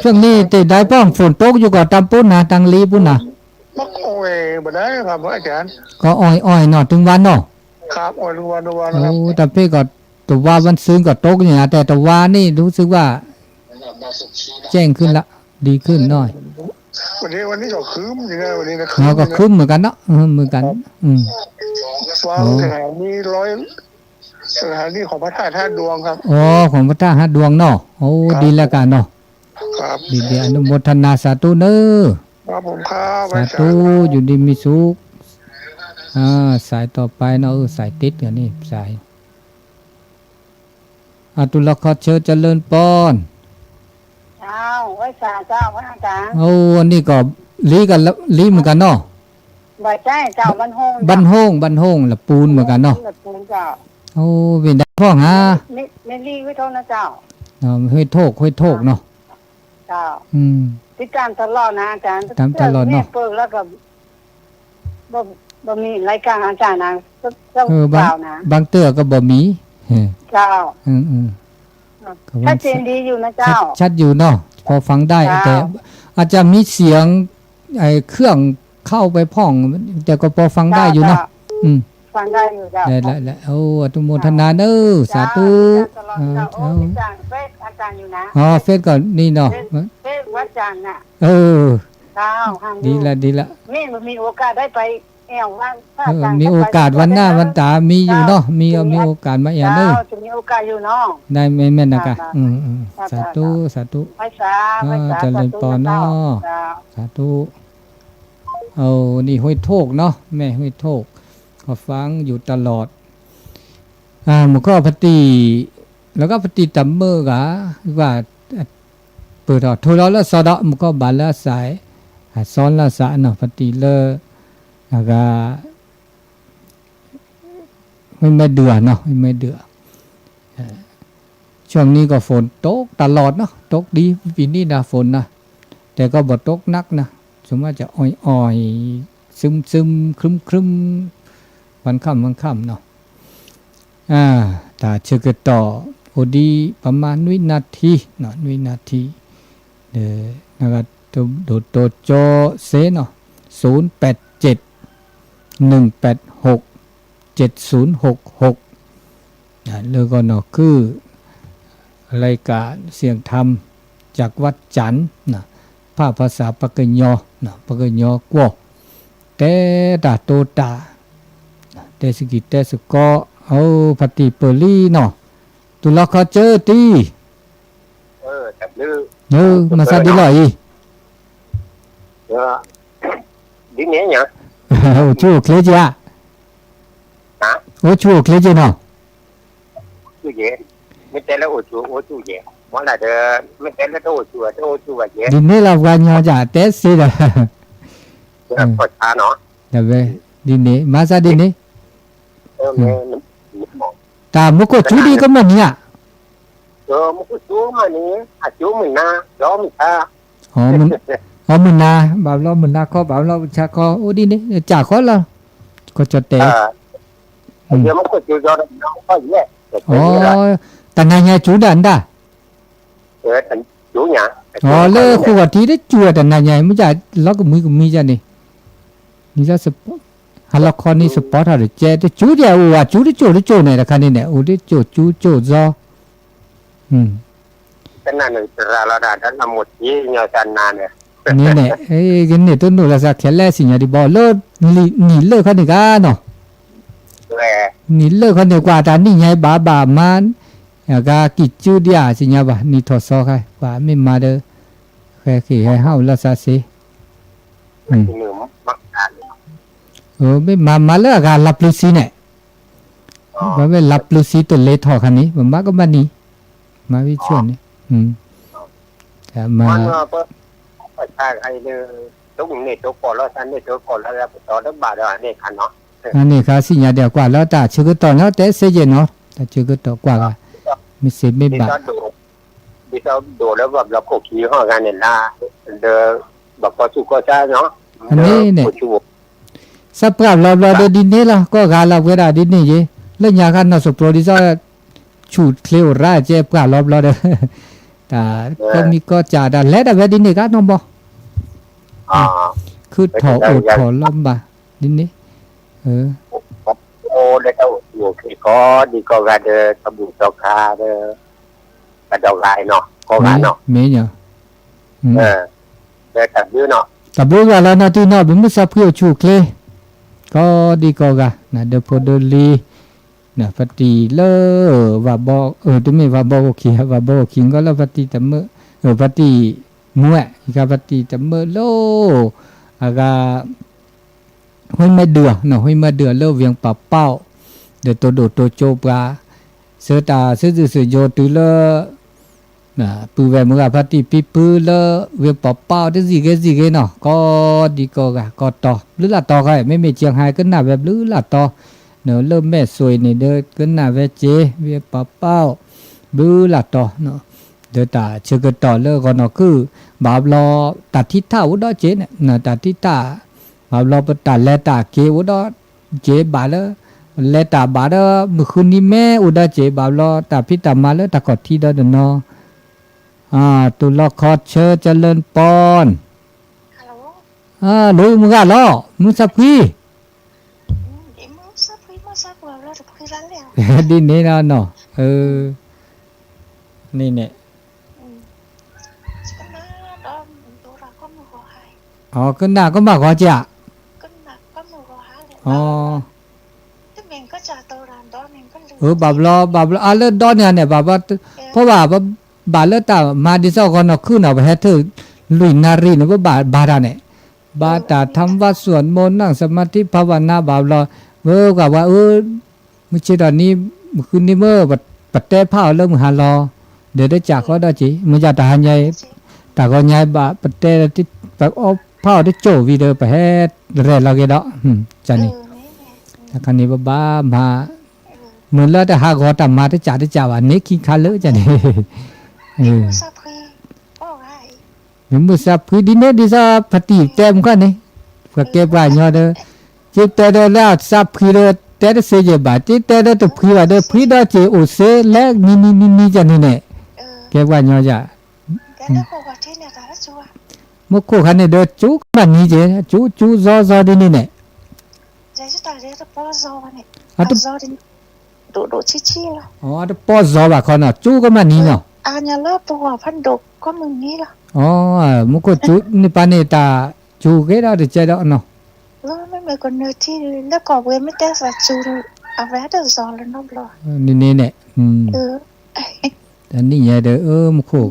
ช่วงนี้ เตะได้พ่อง ฝนตกอยู่ ก็ตามปุ้นนะ ทางลี้ปุ้นนะ ก็อ่อยๆเนาะ ตึงวันเนาะ โอ้ ตะเพกก็ ตะวาวันซืนก็ตกอยู่นะ แต่ตะวานี่รู้สึกว่า แจ้งขึ้นละ ดีขึ้นหน่อย วันนี้วันนี้ก็ครึ้มอยู่นะ วันนี้นะ อ๋อ ก็ครึ้มเหมือนกันเนาะ เออ เหมือนกัน อืม ฟังสถานีร้อย สถานีของพระธาตุห้าดวงครับ อ๋อ ของพระธาตุห้าดวงเนาะ โอ้ ครับ ดีแล้วกันเนาะ ครับ ดีๆ อนุโมทนาสาธุเนอะ ครับผมครับ สาธุ อาจารย์ อยู่ดีมีสุข อ่า สายต่อไปเนาะ เออ สายติดกันนี่ สาย အတူၢ်လိာ်ခီဆၢ เจริญพร เจ้า ไหว้สาเจ้า พระอาจารย์ โอ้ นี่ก็ลี้กันแล้ว ลี้เหมือนกันเนาะ บ่ใช่เจ้า บ้านโฮงเจ้า บ้านโฮง บ้านโฮง ละปูนเหมือนกันเนาะ ละปูนเจ้า โอ้ เป็นได้พ่องฮะ ไม่ ไม่ลี้ห้วยโทกนะเจ้า อ๋อ ห้วยโทก ห้วยโทกเนาะ เจ้า อืม ติดตามตลอดนะอาจารย์ ติดตามตลอดเนาะ แม่เปิดแล้วก็ บ่ บ่มีรายการอาจารย์นะ เจ้า เออ บาง เจ้านะ บางเตื้อก็บ่มี เออ เจ้า อืม อืม ชัดเจนดีอยู่นะเจ้า ชัด ชัดอยู่เนาะ พอฟังได้ เจ้า แต่อาจจะมีเสียง ไอ้เครื่องเข้าไปพ่อง แต่ก็พอฟังได้อยู่เนาะ เจ้า อืม ฟังได้อยู่เจ้า ได้ละ ได้ละ โอ้ อนุโมทนาเนอะ เจ้า สาธุ ติดตามตลอดเจ้า โอ้ เออ ติดตามเฟซอาจารย์อยู่นะ อ๋อ เฟซก็นี่เนาะ เฟซ เฟซวัดจันทร์น่ะ เออ เจ้า ดีละ ดีละ นี่มันมีโอกาสได้ไปแอวบ้านพระอาจารย์ เออ มีโอกาสวันหน้าวันตา มีอยู่เนาะ มี มีโอกาสมาแอวเนอะ เจ้า จะมีโอกาสอยู่เนาะ ได้แม่นๆ นะคะ เจ้า อืม อืม เจ้า สาธุ เจ้า สาธุ ไหว้สา อ่า ไหว้สา เจริญพรเนาะ สาธุเจ้า สาธุ เอา นี่ห้วยโทกเนาะ แม่ห้วยโทก ก็ฟังอยู่ตลอด อ่า မူခိၣ်ဖါတံၢ် လၢကဖါတံၢ်တၢ်မၢကၤ ဝဲ ပၢၢ်ထီၣ်ထိလီၤလၢစီဒီး မူခိၣ်ဘၣ်လၢအစး အစီလၢ်စးနီၤ ဖါတံၢ်လၢ အဂၤ ဝ့ၢ်မဲဒုးဧါနီၤ ဝ့ၢ်မဲဒုးဧါ ช่วงนี้ก็ฝนตกตลอดเนาะ ตกดีปีนี้นะฝนนะ แต่ก็บ่ตกหนักนะ ส่วนมากจะอ่อยๆ ซึมๆ ครึ้มๆ วันค่ำวันค่ำเนาะ อ่า ตาเชิญกันต่อ โอดีประมาณวินาทีเนาะ วินาที เดี๋ยวนะครับ โดโตโจเซเนาะ ศูนย์แปดเจ็ด หนึ่งแปดหก เจ็ดศูนย์หกหก นะ แล้วก็เนาะคือ รายการเสียงธรรมจากวัดจันทน์นะ ภาคภาษาปากกยอนะ ปากกยอกัว တဲတၢ်တိတၢ် တဲစကံၤတဲစကီ အိ ဖါတံၢ်ပၢၢ်လံနီၤ တူၢ်လီၤခီကၢတံၢ် မၤစၢ်ဒ်လီၤအံၤ ဒ်န့ၣ် အိၣ်ဆူၣ်အိၣ်ချ့က့ၤဧါ အိၣ်ဆူၣ်အိၣ်ချ့က့ၤနီၤ ဒ်န့ၣ်လီၤ ပှၤညီကတဲစ့ဒီး ဒ်န့ၣ် မၤစၢ်ဒ်န့ၣ် တၢ်မူခိၣ်စူဒံးကမၣ်နံၤဧါ အမုၢ်နၤ ဘၣ်ဘျီမုၢ်နၤခီ ဘၣ်ဘျီမုၢ်ဆါခီ အိၣ်ဒ်န့ၣ် ကၢ်ခီလီၤ ကီၢ်ကၠီၣ်တဲာ် အိ တနၤညါစူဒၣ်နဒၣ် အိ လၢဃိဂီၤထံးတစူၣ်ဝဲတနၤညါ မ့ၢ်ယလီၤကမှံကမှံယၤန့ၣ် နံၤလီၤ ဟါလီၤခီန့ၣ် စပီထီၣ်တကဲ တစူဒံး အိၣ်ဝဲစူတကၠိၣ်တကၠိၣ်န့ၣ် တခါန့ၣ်န့ၣ် အိၣ်တကၠိၣ်စူကၠိၣ်စီ န့ၣ်န့ၣ် ကန့ၢ်တနိၣ်လၢစးခဲလၢာ်စံၣ်ညီၣ်ဒံးဘၣ် လၢနံၣ်လၢၢ်ခီန့ၣ်ဂၤနီၤ နံၣ်လၢၢ်ခီန့ၣ် ကွၢ်တၢ်နံၣ်ညါဘၣ်ဘၣ်မါ အဂၤကံၣ်ကူဒံးဧါ စံၣ်ညီၣ်ဘၣ် နံၣ်ထီၣ်စီခါ ကွၢ်မ့ၢ်မၤဒီး ဃဲက့ၤဟဲဟးအိၣ်လၢစးစ့ မ့ၢ်မၤမၤလၢအဂၤလါပျုၤစံန့ၣ် ပမ့ၢ်လါပျုၤစံတလဲၤထီၣ်ခါန့ၣ် ပမၤကမၣ်နံၤ မၤဝံၤဆူၣ်န့ၣ် မၤ န့ၣ်ခါစံၣ်ညီၣ်ဒံးကွၢ်လၢတၢ်ဆၢကတီၢ်နီၤ တဲစ့ယဲၢ်နီၤ တၢ်ဆၢကတီၢ်ကွၢ်ဂၤ မ့ၢ်စ့မ့ၢ်ဘၣ် ဒ်သိးဒိၣ်လၢပှၤဘျီခိၣ်ခံဟီၣ်ဂၤန့ၣ်လၢ ဒီး ဘၣ်ကီဆူၣ်ကီဆါနီၤ န့ၣ်န့ၣ် စးပှၢ်ဘျီဘျီဒီးဒ်န့ၣ်လီၤ ကီၢ်ဂၤလီၤပဝဲဒၣ်ဒ်န့ၣ်ယ့ၣ် လၢညါခါနီၢ်စပျီဒ်သိး ဆူၣ်ချ့အိၣ်ရၣ်ကဲပှၢ်လီၤဘျီဒီး တၢ်ကီမံၤကီၢ်စၢ်တၢ်လဲၤတၢ်ဝဲဒ်န့ၣ်ဂၤနီၢ်ဘီ ခုထီၣ်အိၣ်ထီၣ်လီၤဘၣ် ဒ်န့ၣ် အိၣ်လၢတၢ်အိၣ်ဆူၣ်အိၣ်ချ့ကီးဒံးကီးဂၤဒီး တၢ်ဘူၣ်တၢ်ခါဒီး ကဒီးဂၤနီၤ ကီၢ်ဂၤနီၤ မ့ၢ်ညီ တၢ်ဘျုးနီၤ တၢ်ဘျုးဂၤလၢနီၢ်တံၢ်နီၤ ပမုၢ်စၢ်ဖှံအိၣ်ဆူၣ်အိၣ်ချ့ ကီးဒံးကီးဂၤ နၤဒီးဖိဒီးလံၤ နၤဖါတံၢ်လၢ ဝၤဘီ တမ့ၢ်ဝၤဘီအိၣ်ခံ ဝၤဘီအိၣ်ခံကီးလၢဖါတံၢ်တမုာ် ဖါတံၢ်မူဝဲ ယခါဖါတံၢ်တမုာ်လၢ အဂၤ ဟွံမဲဒုး ဟွံမဲဒုးလၢ ဝ့ၢ်ပၤပီၣ် ဒီးတိၢ်ဒိၣ်တိၢ်ကၠိပှၤ ဆၢတၢ်ဆၢဇုၣ်ဆၢယိၤတုၤလၢ ပုၢ်ဝဲၢ်မုၢ်ဂၤဖါတံၢ်ဖံဖုလၢ ဝ့ၢ်ပၤပီၣ်တစံၣ်ဂ့ၤစံၣ်ဂ့ၤနီၤ ကီးဒံးကီးဂၤ ကီးတီၤ ဘျုးလၢ်တီၤခီ မ့မ့ၢ်ကၠၢဟဲကနၣ်ဝဲဘျုးလၢ်တီၤ လၢမဲာ်စွ့ၤန့ၣ်ဒီး ကနၣ်ဝဲက့ၤ ဝ့ၢ်ပၤပီၣ် ဘျုးလၢ်တီၤ ဒီးတၢ်ဆၢကတီၢ်လၢဂီၤနီၢ်ခုၣ် ဘၣ်ဘျီ တၢ်ထံထၣ်အိၣ်ဒီးက့ၤန့ၣ် တၢ်ထံထၣ် ဘၣ်ဘျီပတၢ်လဲၤတၢ်က့ၤအိၣ်ဒီးက့ၤဘၣ်လၢ လဲၤတၢ်ဘၣ်ဒီး မုၢ်ဃုနံၤမ့ၢ်အိၣ်ဒီးက့ၤ ဘၣ်ဘျီတၢ်ဖံးတၢ်မၤလၢတၢ်ခီၣ်ထံးဒီးတနီၤ တူၢ်လီၤခီဆၢကလၢၢ်ပီၢ် လိမုၢ်ဂၤလီၤ မုၢ်စၢ်ဖှံ ဒ်န့ၣ်နီၤ န့ၣ်န့ၣ် ကနၣ်ကမၣ်ဂီၤက့ၤဧါ အ ဘၣ်ဘျီ ဘၣ်ဘျီ အလၢဒီန့ၣ်န့ၣ် ဘၣ်ဘျီ ဖဲဘၣ် ဘၣ်လၢတၢ်မၤဒ်သိးဂီၤနီၢ်ခုၣ်နီၤ ပဟဲထၢၣ်လွံၢ်နၣ်ရံၣ်န့ၣ် ပဘၣ်ဘါတၢ်န့ၣ် ဘါတၢ် ทำวัตรสวดมนต์ นั่งสมาธิภาวนา ဘၣ်ဘျီ ဝဲကွၢ်ဝဲအၢ မုၢ်ဆ့ၣ်ထီၣ်နံၤ မုၢ်ဃုနံၤမ့ၢ် ပတဲဖးအီၤလၢမုၢ်ဟါလီၤ ဒီးတကၢ်ဃီဒီးက့ၤ မ့ၢ်ယတၢ်ဟါညါ တၢ်ဂီၤညါဘၣ် ပတဲ ပအီၣ်ဖး ပဟဲထီၣ်အီၤတကၠိၣ်ဝံၤဒီး ပဟဲရဲၣ်လီၤက့ၤဒီး ကန့ၣ်, တခါန့ၣ်ပဘၣ်မၤ, မုၢ်လၢတဟးဂီၤတၢ်မၤတကးတကးဘၣ် န့ၢ်ခံခါလၢကန့ၣ်, မ့ၢ်မုၢ်ဆါဖှံဒ်န့ၣ်ဒ်သိးဖါတံၢ်တဲမုၢ်ခီန့ၣ်, ပှၤကဲပှၤကညီဒီး, ကတဲဒီးလၢအသးဖှံဒီး တဲတသ့ယဲၢ်ဘၣ်, ကတဲဒီးတဖှံဘၣ်ဒီး ဖှံဒီးက့ၤအိၣ်သ့လဲၣ် နံၤနံၤနံၤနံၤကန့ၣ်န့ၣ်, ကဲပှၤကညီယၤ, မူခိၣ်ခါန့ၣ်ဒီးကၠူကမၣ်နံၤက့ၤ ကၠူကၠူဇီဇီဒ်န့ၣ်န့ၣ်, အတပီၢ်ဇီဘၣ်ခီနီၤ ကၠူကမၣ်နံၤနီၤ, မူခိၣ်ကၠူန့ၣ်ပၢ်န့ၣ်တၢ်ကၠူဂ့ၤဒီးတကဲဒီးနီၤ, မ့မ့ၢ်ကနၢၤထံလၢကီၢ်ပူၤမ့ၢ်တဲသးကၠူန့ၣ် အဝဲတဇီလၢနီတဘျီ, န့ၣ်န့ၣ်န့ၣ်, တနံၣ်ညါဒီး မူခိၣ်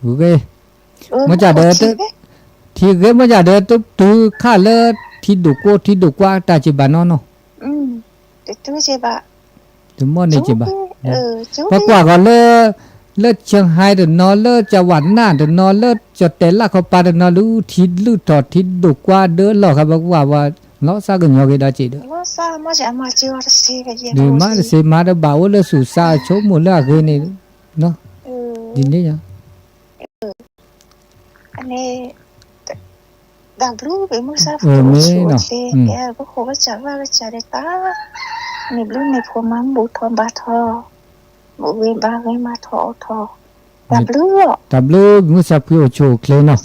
ဂ့ၤ, မ့ၢ်ကဒီး ထံဂ့ၤမ့ၢ်ကဒီး တတုၤခါလၢ ထံဒိၣ်ကိးထံဒိၣ်ကွၢ်တၢ်က့ၤဘၣ်နီၤနီၤ, တမ့ၢ်န့ၣ်က့ၤဘၣ်, ပကွၢ်ဂီၤလၢ လၢကၠၢဟဲတနီၤ လၢကၠၢဝးနၢ်တနီၤ လၢကၠၢတဲာ်လၢ်ခီပၤတနီၤ လၢထံလုၢ်ထီၣ်ထံဒိၣ်ကွၢ်ဒၢလီၢ်ခါ ပကွၢ်ဝဲ လီၤသးကညီၤက့ၤဒီးက့ၤဒီး, ဒုးမၤတသ့မၤတဘၣ်အိၣ်လၢသူၣ်စါအဆိကမိၣ်လၢအဂ့ၤန့ၣ်, ဒ်န့ၣ် တၢ်ဘျုး ပမုၢ်ဆါဖှံအိၣ်ဆူၣ်အိၣ်ချ့ ကဲပခိၣ်ကစၢ်ဝၣ်ကစၢ်ဒီးတၢ်, န့ၣ်ဘျုးန့ၣ်ဖှိၣ်မၤဘူၣ်ထီၣ်ဘါထီၣ်, ဘူၣ်ဂ့ၤဘါဂ့ၤမၤထီၣ်အိၣ်ထီၣ်, တၢ်ဘျုး, တၢ်ဘျုး ပမုၢ်ဆါဖှံအိၣ်ဆူၣ်အိၣ်ချ့နီၤ,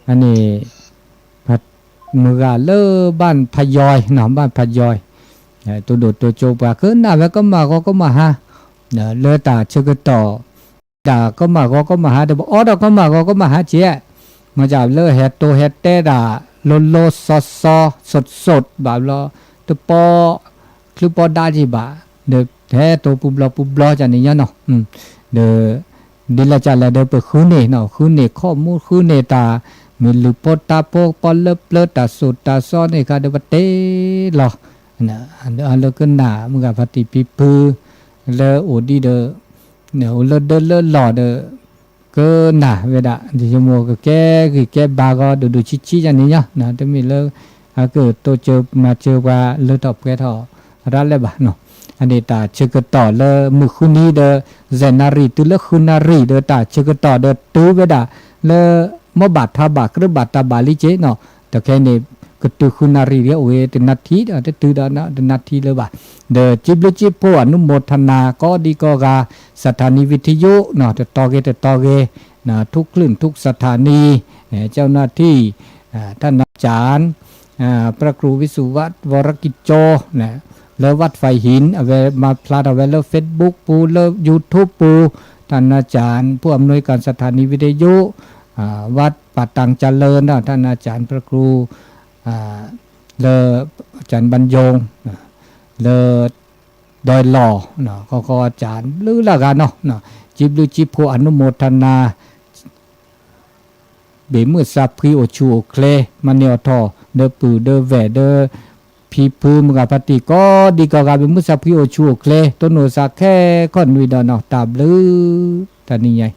အန့ၣ် မုၢ်ဂၤလၢဘၣ်ဖးယီၤနီၤ ဘၣ်ဖးယီၤ, တိဒိၣ်တိကၠိပှၤကနၣ်ဝဲကမၣ်ဂီၤကမၣ်ဟါ, လၢတၢ်ဆၢကတီၢ် ဒၣ်ကမၣ်ဂီၤကမၣ်ဟါ တဘၣ်အီဒီးကမၣ်ဂီၤကမၣ်ဟါကဲ, မ့ၢ်ဒ်လၢဟဲတိၤဟဲတဲဒၣ် လိၤလိၤစီစီ စိးစိး ဘၣ်ဘျီ တပီ ချုးပီဒါက့ၤဘၣ်, ဒီးဟဲတိၤပူၤဘျီပူၤဘျီကန့ၣ်ညါနီၤ, ဒီး ဒ်လဲၣ်ကလဲၣ်ဒီးပဃုန့ၢ်နီၤ ဃုန့ၢ်ခီၣ်မူ ဃုန့ၢ်တၢ် မ့ၢ်လုၢ်ဖိတၢ်ဖိ ပီလၢပျၢၤတၢ်စိၣ်တၢ်စီန့ၣ်ခါဒီးပတဲလီၤ, အလၢကနၣ်မုၢ်ဂၤဖါတံၢ်ဖံဖု လၢအိၣ်ဒံးဒီး အိၣ်လၢဒၢလၢလီၢ်ဒီး ကနၣ်ဝဲဒၣ် ယမိၢ်ကကဲဂံၢ်ကဲဘါဂီၤဒိၣ်ဒိၣ်ဆံးဆံးယၤန့ၣ်ညါ တမ့ၢ်လၢ အကတိၤစၢၤမၤစၢၤပှၤလၢထီၣ်ပှဲၤထီၣ်ရၣ်လၢၤဘၣ်နီၤ, အန့ၣ်တၢ်ဆၢကတီၢ်လၢမုၢ်ဃုနံၤဒီး ယဲၢ်နၣ်ရံၣ်တုၤလၢဃုနၣ်ရံၣ်ဒီးတၢ်ဆၢကတီၢ်ဒီးတုၤဝဲဒၣ်လၢ မ့ၢ်ဘၣ်ထးဘၣ်ကြၢးဘၣ်တၢ်ဘၣ်လံက့နီၤ, တခဲန့ၣ် ကတုၤဃုနၣ်ရံၣ်ဒီးအိၣ်ဝဲတနၣ်ထံၣ်ဒီး တတုၤဒီးတနၣ်ထံၣ်လၢၤဘၣ်, ဒီးစံးဘျုးစံးဖှိၣ်အနုမောทนา ကိးဒံကိးဂၤ สถานีวิทยุ တတီၤဂ့ၤတတီၤဂ့ၤ ทุกคลื่นทุกสถานี เจ้าหน้าที่ ท่านอาจารย์ พระครูวิสุวัฒน์ วรกิจโจ လၢ วัดไฟหิน အဝဲမၤဖျါထီၣ်ဝဲလၢ Facebook ပူၤ လၢ YouTube ပူၤ ท่านอาจารย์ ผู้อำนวยการสถานีวิทยุ วัดป่าตังเจริญ ท่านอาจารย์พระครู လၢ อาจารย์บรรยง လၢ ဒွဲၣ်လီၢ် ခီခီ อาจารย์ ဘျုးလၢဂၤနီၤ စံးဘျုးစံးဖှိၣ် อนุโมทนา ဘၣ်မုၢ်သးဖှံအိၣ်ဆူၣ်အိၣ်ချ့ မၤန့ၢ်အီၣ်ထီၣ် ဒီးပုၢ်ဒီးဝဲၢ်ဒီး ဖံဖုမုၢ်ဂၤဖါတံၢ်ကိးဒံကိးဂၤ ဘၣ်မုၢ်သးဖှံအိၣ်ဆူၣ်အိၣ်ချ့ တိၢ်နီၣ်သးခဲခီၣ်နွံဒီးနီၤ တၢ်ဘျုး တၢ်နံၤညါအံၤ